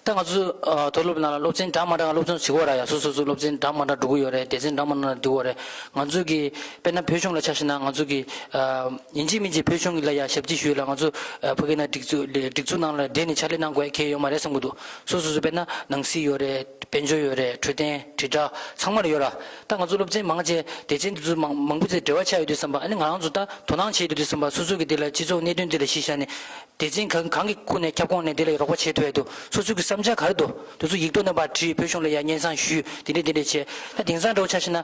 ད་ང་ཚོ་ཨ་མཐོ་སློབ་ནང་ལ་སློབ་ཚན་འདྲ་མ་འདྲ་སློབ་སྦྱོང་བྱེད་ཀྱི་ཡོད་ར་ཡ། སོ་སོ་སོ་སློབ་ཚན་འདྲ་མ་འདྲ་འགྲོ་གི་ཡོད་རེད། སྡེ་ཚན་འདྲ་མ་འདྲ་འགྲོ་གི་ཡོད་རེད། ང་ཚོ་གི་དཔེར་ན་བོད་གཞུང་ལ་ཆ་བཞག་ན་ང་ཚོ་གི་ཨ་ཡིན་གཅིག་མིན་གཅིག་བོད་གཞུང་གི་ལ་ཡ་ཞབས་ཕྱི་ཞུ་ཡ་ལ་ང་ཚོ་ཨ་ཕ་གི་ན་སྒྲིག་འཛུགས་ལས་སྒྲིག་འཛུགས་ནང་ལ་བསྡད་ནས་ཕྱག་ལས་གནང་དགོས་ཡ་གལ་ཡོད་མ་རེད་བསམ་གྱི་འདུག་སོ་སོ་སོ་དཔེར་ན་ནང་སྲིད་ཡོད་རེད། དཔལ་འབྱོར་ཡོད་རེད། འཕྲོད་བསྟེན་དྲིལ་བསྒྲགས་ཚང་མ་ལ་ཡོད་ར། ད་ང་ཚོ་སློབ་ཚན་མང་ཆེ་སྡེ་ཚན་དེ་ཚོ་མང་མང་པོ་ཚོས་འབྲེལ་བ་ཆགས་ཡོད་དུས་ཙམ་པ་ཨ་ནི་ང་རང་ཚོ་ད་དོ་སྣང་བྱེད་ཡོད་དུས་ཙམ་པ་སོ་སོ་གི་དེ་ལ་སྤྱི་ཚོགས་གནད་དོན་དེ་ལ་གཞི་བཞག་ནས། སྡེ་ཚན་གང་གང་གི་ཁུངས་ནས་ཁྱབ་ཁོངས་ནས་འདི་ལ་རོགས་པ་བྱེད་ཐུབ་ཡ་འདུག་སོ་སོའི་གི་བསམ་འཆར་ག་རེ་འདུག་དེ་ཚོ་ཡིག་ཐོག་ནས་ཕར་བྲིས། བོད་གཞུང་ལ་ཡ་སྙན་སེང་ཞུས། དེ་འདྲས་དེ་འདྲས་བྱས། ད་དེང་སང་འདྲ་བོ་ཆ་བཞག་ན་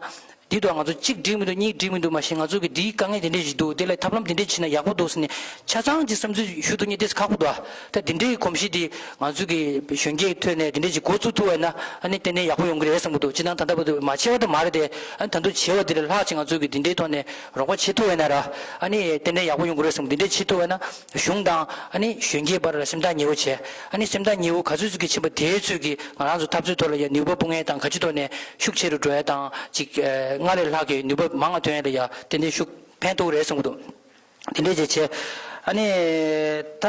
འདི་དང་ང་ཚོ་གཅིག་འགྲིག་མི་འདུག་གཉིས་འགྲིག་མི་འདུག་མ་གཞི་ང་ཚོ་གི་འདིའི་དཀའ་ངལ་འདི་འདྲས་ཞིག་འདུག་དེ་ལ་ཐབས་ལམ་འདི་འདྲས་བྱས་ན་ཡག་པོ་འདུག་ཟེར་ནས་ཆ་ཚང་གཅིག་བསམ་ཚུལ་ཞུ་ཐུབ་མཁན་དེ་ཁག་པོ་འདུག་ད་འདི་འདྲའི་གོམས་གཤིས་འདི་ང་ཚོ་གི་གཞོན་སྐྱེས་ཁྲོད་ནས་འདི་འདྲས་ཞིག་འགོ་བཙུགས་ཐུབ་པ་ཡིན་ན་ཨ་ནི་ཏན་ཏན་ཡག་པོ་ཡོང་གི་རེད་བསམ་གྱི་འདུག་སྤྱིར་བཏང་ད་ལྟ་བར་དུ་མ་བྱས་པ་དེ་མ་རེད་དེ། ཨ་ནི་ད་དུང་བྱས་པ་འདི་ལས་ལྷག་ཅིག་ང་ཚོ་གི་འདི་འདྲའི་ཐོག་ནས་རོགས་པ་བྱེད་ཐུབ་པ་ཡིན་ན་ར་ཨ་ནི་ཏན་ཏན་ཡག་པོ་ཡོང་གི་རེད་བསམ་གྱི་འདི་འདྲས་བྱེད་ཐུབ་པ་ཡིན་ན། གཞུང་དང་ཨ་ནི་གཞོན་སྐྱེས་བར་ལ་སེམས་ཐག་ཉེ་བོ་བྱས། ཨ་ནི་སེམས་ཐག་ཉེ་བོ་ག་ཚོད་ཅིག་གི་ཕྱིན་པ་དེའི་ཚོད་ཀྱིས་ང་རང་ཚོ་འཐབ་རྩོད་ཐོག་ལ་ཡང་ནུས་པ་སྤུངས་ཡས་དང་ག་ཅི་ཐོག་ནས་ཤུགས་ཆེ་རུ་འགྲོ་ཡས་དང་ཅིག་ཨ་སྔར་ལས་ལྷག་གི་ནུས་པ་མང་བ་ཐོན་ཡས་ལ་ཡང་ཏན་ཏན་ཤུགས་ཕན་ཐོགས་རེད་བསམ་གྱི་འདུག་དེ་འདྲས་བྱས་བྱས། ཨ་ནི་ད་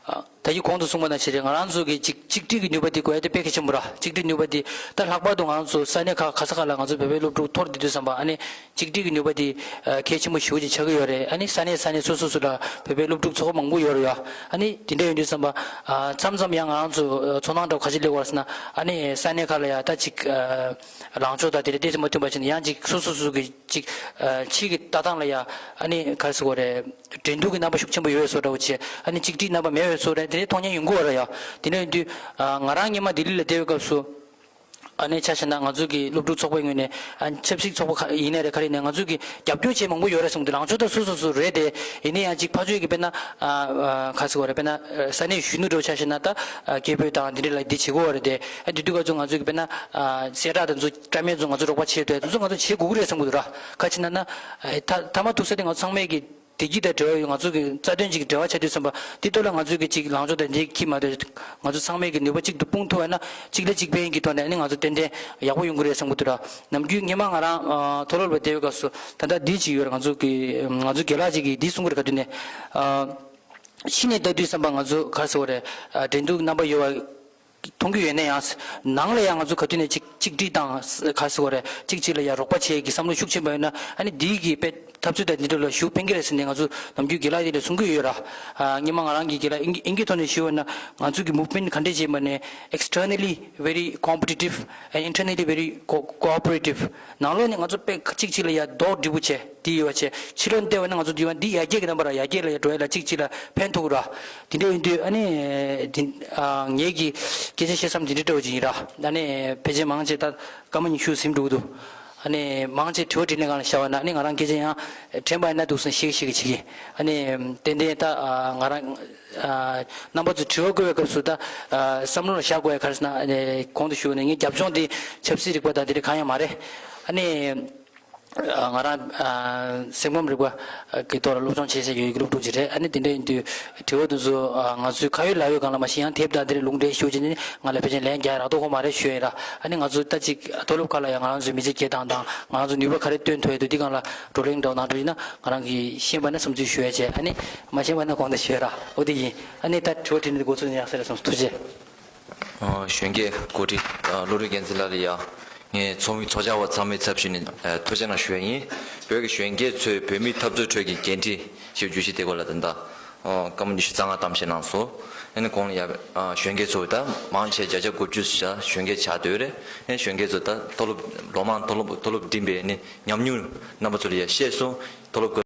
ཨ་ད་གིན་གོང་དུ་གསུངས་པ་ནང་བཞིན་རེད། ང་རང་ཚོ་གི་ཅིག་གཅིག་སྒྲིལ་གྱི་ནུས་པ་དེ་དགོས་ཡས་དེ་དཔེ་གལ་ཆེན་པོ་ར། གཅིག་སྒྲིལ་ནུས་པ་དེ་ད་ལྷག་པར་དུ་ང་རང་ཚོ་ས་གནས་ཁག་ག་ས་ག་ལ་ང་ཚོ་བོད་པའི་སློབ་ཕྲུག་འཐོར་བསྡད་དུས་ཙམ་པ་ཨ་ནི་གཅིག་སྒྲིལ་གྱི་ནུས་པ་དེ་ཨ་གལ་ཆེན་པོ་ཞེ་པོ་ཅིག་ཆགས་ཀྱི་ཡོད་རེད། ཨ་ནི་ས་གནས་ས་གནས་སོ་སོ་སོ་ལ་བོད་པའི་སློབ་ཕྲུག་ཚོགས་པ་མང་པོ་ཡོད་རེད་ཡ། ཨ་ནི་དེ་འདྲ་ཡོང་དུས་ཙམ་པ་ཨ་མཚམས་མཚམས་ཡང་ང་རང་ཚོ་ཨ་ཚོར་སྣང་འདྲ་བོ་ག་ཅི་སླེབས་ཡོད་རེད་ཟེར་ན། ཨ་ནི་ས་གནས་ཁག་ལ་ཡ་ད་ཅིག་ཨ་ལངས་ཕྱོགས་དང་དེ་འདྲ་ཏོག་ཙམ་མ་མཐུན་པ་བྱས་ན་ཡང་ཅིག་སོ་སོ་སོ་གི་ཅིག་ཨ་ཕྱི་གི་ལྟ་སྟངས་ལ་ཡ་ཨ་ནི་ག་རེ་ཟེར་དགོས་རེད། འགྲན་བསྡུར་གྱི་རྣམ་པ་ཤུགས་ཆེན་པོ་ཡོད་བཟོ་འདྲ་བོ་བྱས། ཨ་ནི་གཅིག་སྒྲིལ་རྣམ་པ་མེད་པའི་བཟོ་འདྲ་དེ་འདྲའི་མཐོང་མཁན་ཡོང་གི་ཡོད་རེད་ཡ། དེ་འདྲ་ཡིན་དུས་ཨ་ང་རང་སྔོན་མ་ལྡི་ལི་ལ་བསྡད་པའི་སྐབས་སུ། ཨ་ནི་ཆ་བཞག་ན་ང་ཚོ་གི་སློབ་ཕྲུག་ཚོགས་པའི་ངོས་ནས་ཨ་ཆབ་སྲིད་ཚོགས་པ་ཁག་ཡིན་ནའི་རེད་ག་རེ་ཡིན་ནའི་ང་ཚོ་གི་རྒྱབ་སྐྱོར་བྱེད་མང་པོ་ཡོད་རེད་གསུངས་འདུག་ལངས་ཕྱོགས་ད་སོ་སོ་སོ་རེད་དེ། ཡིན་ན་ཡང་ཅིག་ཕར་ཕྱོགས་ཀྱི་དཔེར་ན་ཨ་ཨ་ག་རེ་ཟེར་དགོས་རེད། དཔེར་ན་ཨ་ས་གནས་གཞོན་ནུ་འདྲ་བོ་ཆ་བཞག་ན་ད་ཨ་སྐད་འབོད་དང་འདི་འདྲ་ལ་འདི་བྱེད་དགོས་རེད་དེ། ཨ་དེ་དུས་ང་ཚོ་ང་ཚོ་གི་དཔེར་ན་ཨ་གསལ་བསྒྲགས་དང་ཚོ་བཀྲམ་མཁན་ཚོ་ང་ཚོ་རོགས་པ་བྱེད་འདོད་དེ་ཚོ་ང་ཚོ་བྱེད་དགོས་ཀྱི་རེད་བསམ་གྱི་འདུག་ར། ག་ཅི་ན་ན་ཨ་ད་མཐའ་མ་ཐུག་ས་དེ་ང་ཚོ་ཚང་མས་ཀྱི་བདེ་སྐྱིད་དང་འབྲེལ་བ་ཡོད། ང་ཚོ་གི་རྩ་དོན་གཅིག་གི་འབྲེལ་བ་ཆགས་དུས་ཙམ་པ་འདི་ཐོག་ལ་ང་ཚོ་གི་གཅིག་ལངས་ཕྱོགས་དང་འདི་ཁྱི་མ་འདོད་ང་ཚོ་ཚང་མས་ཀྱི་ནུས་པ་གཅིག་ཏུ་སྤུངས་ཐུབ་པ་ན་གཅིག་ལ་གཅིག་ཕན་གྱི་ཐོག་ནས་ཨ་ནི་ང་ཚོ་ཏན་ཏན་ཡག་པོ་ཡོང་གི་རེད་བསམ་གྱི་འདུག་ར། ནམ་རྒྱུན་སྔོན་མ་ང་རང་ཨ་མཐོ་སློབ་ལ་བསྡད་པའི་སྐབས་སུ་ད་ལྟ་འདི་གཅིག་ཡོད་ར། ང་ཚོ་གི་ང་ཚོ་རྒན་ལགས་གཅིག་གིས་འདི་གསུང་གི་རེད། ག་དུས་ནས་ཨ་ཕྱི་ནས་ལྟ་དུས་ཙམ་པ་ང་ཚོ་ག་རེ་ཟེར་དགོས་རེད། ཨ་འགྲན་བསྡུར་རྣམ་པ་ཡོད་པ། མཐོང་རྒྱུ་ཡོད་ན་ཡང་། ནང་ལ་ཡང་ང་ཚོ་ག་དུས་ནས་གཅིག་གཅིག་སྒྲིལ་དང་ག་རེ་ཟེར་དགོས་རེད། གཅིག་གཅིག་ལ་ཡང་རོགས་པ་བྱེད་ཀྱི་བསམ་བློ་ཤུགས་ཆེན་པོ་ཡོད་ན་ཨ་ནི་འདིའི་གི་དཔེ་འཐབ་རྩོད་དང་འདི་འདྲ་ལ་ཤུགས་ཕན་གྱི་རེད་ཟེར་ནས་ང་ཚོ་ནམ་རྒྱུན་རྒན་ལགས་དེ་ལ་གསུང་གི་ཡོད་ར། ཨ་སྔོན་མ་ང་རང་གི་རྒན་ལགས་ཨིན་ཨིན་སྐད་ཐོག་ནས་ཞུས་པ་ན་ང་ཚོ་གི་མུབ་མེན་ག་འདྲས་བྱས་པ་ནས་externally very competitive and internally very co- cooperative། ནང་ལོགས་ནས་ང་ཚོ་དཔེ་གཅིག་གཅིག་ལ་ཡང་རྡོག་སྒྲིལ་པོ་བྱས་འདི་ཡོད་པ་བྱས་ཕྱི་ལོགས་བལྟས་པ་ན་ང་ཚོ་འདི་བ་འདི་ཡར་རྒྱས་ཀྱི་རྣམ་པ་ར་ཡར་རྒྱས་ལ་ཡང་འགྲོ་ཡ་ལ་གཅིག་གཅིག་ལ་ཕན་ཐོགས་ར། འདི་འདྲ་ཡིན་དུས་ཨ་ནི་འདི་ཨ་ངེད་ཀྱི་སྐད་ཆ་བཤད་མཚམས་འདི་འདྲ་འདྲ་བོ་ཅིག་ཡིན་ར། ཨ་ནི་ཕལ་ཆེར་མང་ཆེ་ད་སྐར་མ་ཉི་ཤུ་ཟིན་འགྲོ་གི་འདུག་ཨ་ནི་མང་ཆེ་དྲི་བ་དྲིས་ལན་སྒང་ལ་བཞག་པ་ན་ཨ་ནི་ང་རང་སྐད་ཆ་ཡང་དྲན་པ་ཡིན་ན་འདུག་སེ་ཤིག་ཤིག་བྱེད་ཀྱི། ཨ་ནི་ཏན་ཏན་ད་ཨ་ང་རང་ཨ་རྣམ་པ་ཚོས་དྲི་བ་བཀོད་པའི་སྐབས་སུ་ད་ཨ་བསམ་བློ་ལ་བཞག་དགོས་ཡ་ག་རེ་ཟེར་ན་ཨ་ནི་གོང་དུ་ཞུས་པ་ནས་ངའི་རྒྱབ་ལྗོངས་འདི་ཆབ་སྲིད་རིག་པ་དང་འདི་འདྲ་གང་ཡང་མ་རེད། ཨ་ནི། ང་རང་སེམས་ཁམས་རིག་པ་གི་ཐོག་ལ་སློབ་སྦྱོང་བྱེད་བྱེད་ཡོད་ཀྱི་སློབ་ཕྲུག་ཅིག་རེད། ཨ་ནི་དེ་འདྲ་ཡིན་དུས་དྲི་བ་དེ་ཚོ་ང་ཚོའི་ཁ་ཡོད་ལག་ཡོད་སྒང་ལ་མ་ཤེས་ཡང་དེབ་དང་དེ་འདྲ་ལུང་འདྲེན་ཞུ་བྱས་ནས་ང་ལ་ཕལ་ཆེར་ལན་རྒྱག་ཡ་རག་མདོག་ཁ་མ་རེད་ཞུ་ཡ་ཡིན་ར། ཨ་ནི་ང་ཚོ་ད་ཅིག་མཐོ་སློབ་ཁག་ལ་ཡང་ང་རང་ཚོའི་མི་ཚེ་སྐྱེལ་སྟངས་དང་ང་རང་ཚོ་ནུས་པ་ག་རེ་བཏོན་ཐུབ་ཡ་འདུག་འདི་སྒང་ལ་བགྲོ་གླེང་འདྲ་བོ་གནང་འགྲོ་ཡིན་ན་ང་རང་གིས་ཤེས་པ་ན་བསམ་ཚུལ་ཞུ་ཡ་བྱས། ཨ་ནི་མ་ཤེས་པ་ན་གོང་དུ་ཞུ་ཡ་ར། འོ་དེ་ཡིན། ཨ་ནི་ད་དྲི་བ་དྲིས་ལན་འདི་འགོ་ཚུགས་ན་ཡག་ས་རེད་བསམ་སོང་། ཐུགས་རྗེ་ཆེ། ཨ་གཞོན་སྐྱེས་འགོ་ཁྲིད་ཨ་བློ་གྲོས་རྒྱལ་མཚན་ལགས་ལ་ཡ། ངས་ཚོགས་མི་ཚོགས་བཅར་བ་ཚང་མའི་ཚབ་ཞུས་ནས་ཨ་ཐུགས་རྗེ་གནང་ཞུ་ཡ་ཡིན། བོད་ཀྱི་གཞོན་སྐྱེས་ཚོས་བོད་མིའི་འཐབ་རྩོད་ཁྲོད་ཀྱི་འགན་འཁྲི་ཞེས་བརྗོད་གཞི་དེ་སྐོར་ལ་ད་ལྟ་ཨ་སྐར་མ་ཉི་ཤུ་རྩ་ལྔ་གཏམ་བཤད་གནང་སོང་། ཨ་ནི་གོང་ལ་ཡ་ཨ་གཞོན་སྐྱེས་ཚོ་ད་མང་ཆེ་བརྒྱ་ཆ་དགུ་བཅུ་ཞེ་གཞོན་སྐྱེས་ཆགས་སྡོད་རེད། ཨ་གཞོན་སྐྱེས་ཚོ་ད་མཐོ་སློབ་ལོ་མང་མཐོ་སློབ་མཐོ་སློབ་འགྲིམས་པའི་ཨ་ནི་ཉམས་མྱོང་རྣམ་པ་ཚོ་ལ་ཡ་བཤད་སོང་། མཐོ་སློབ་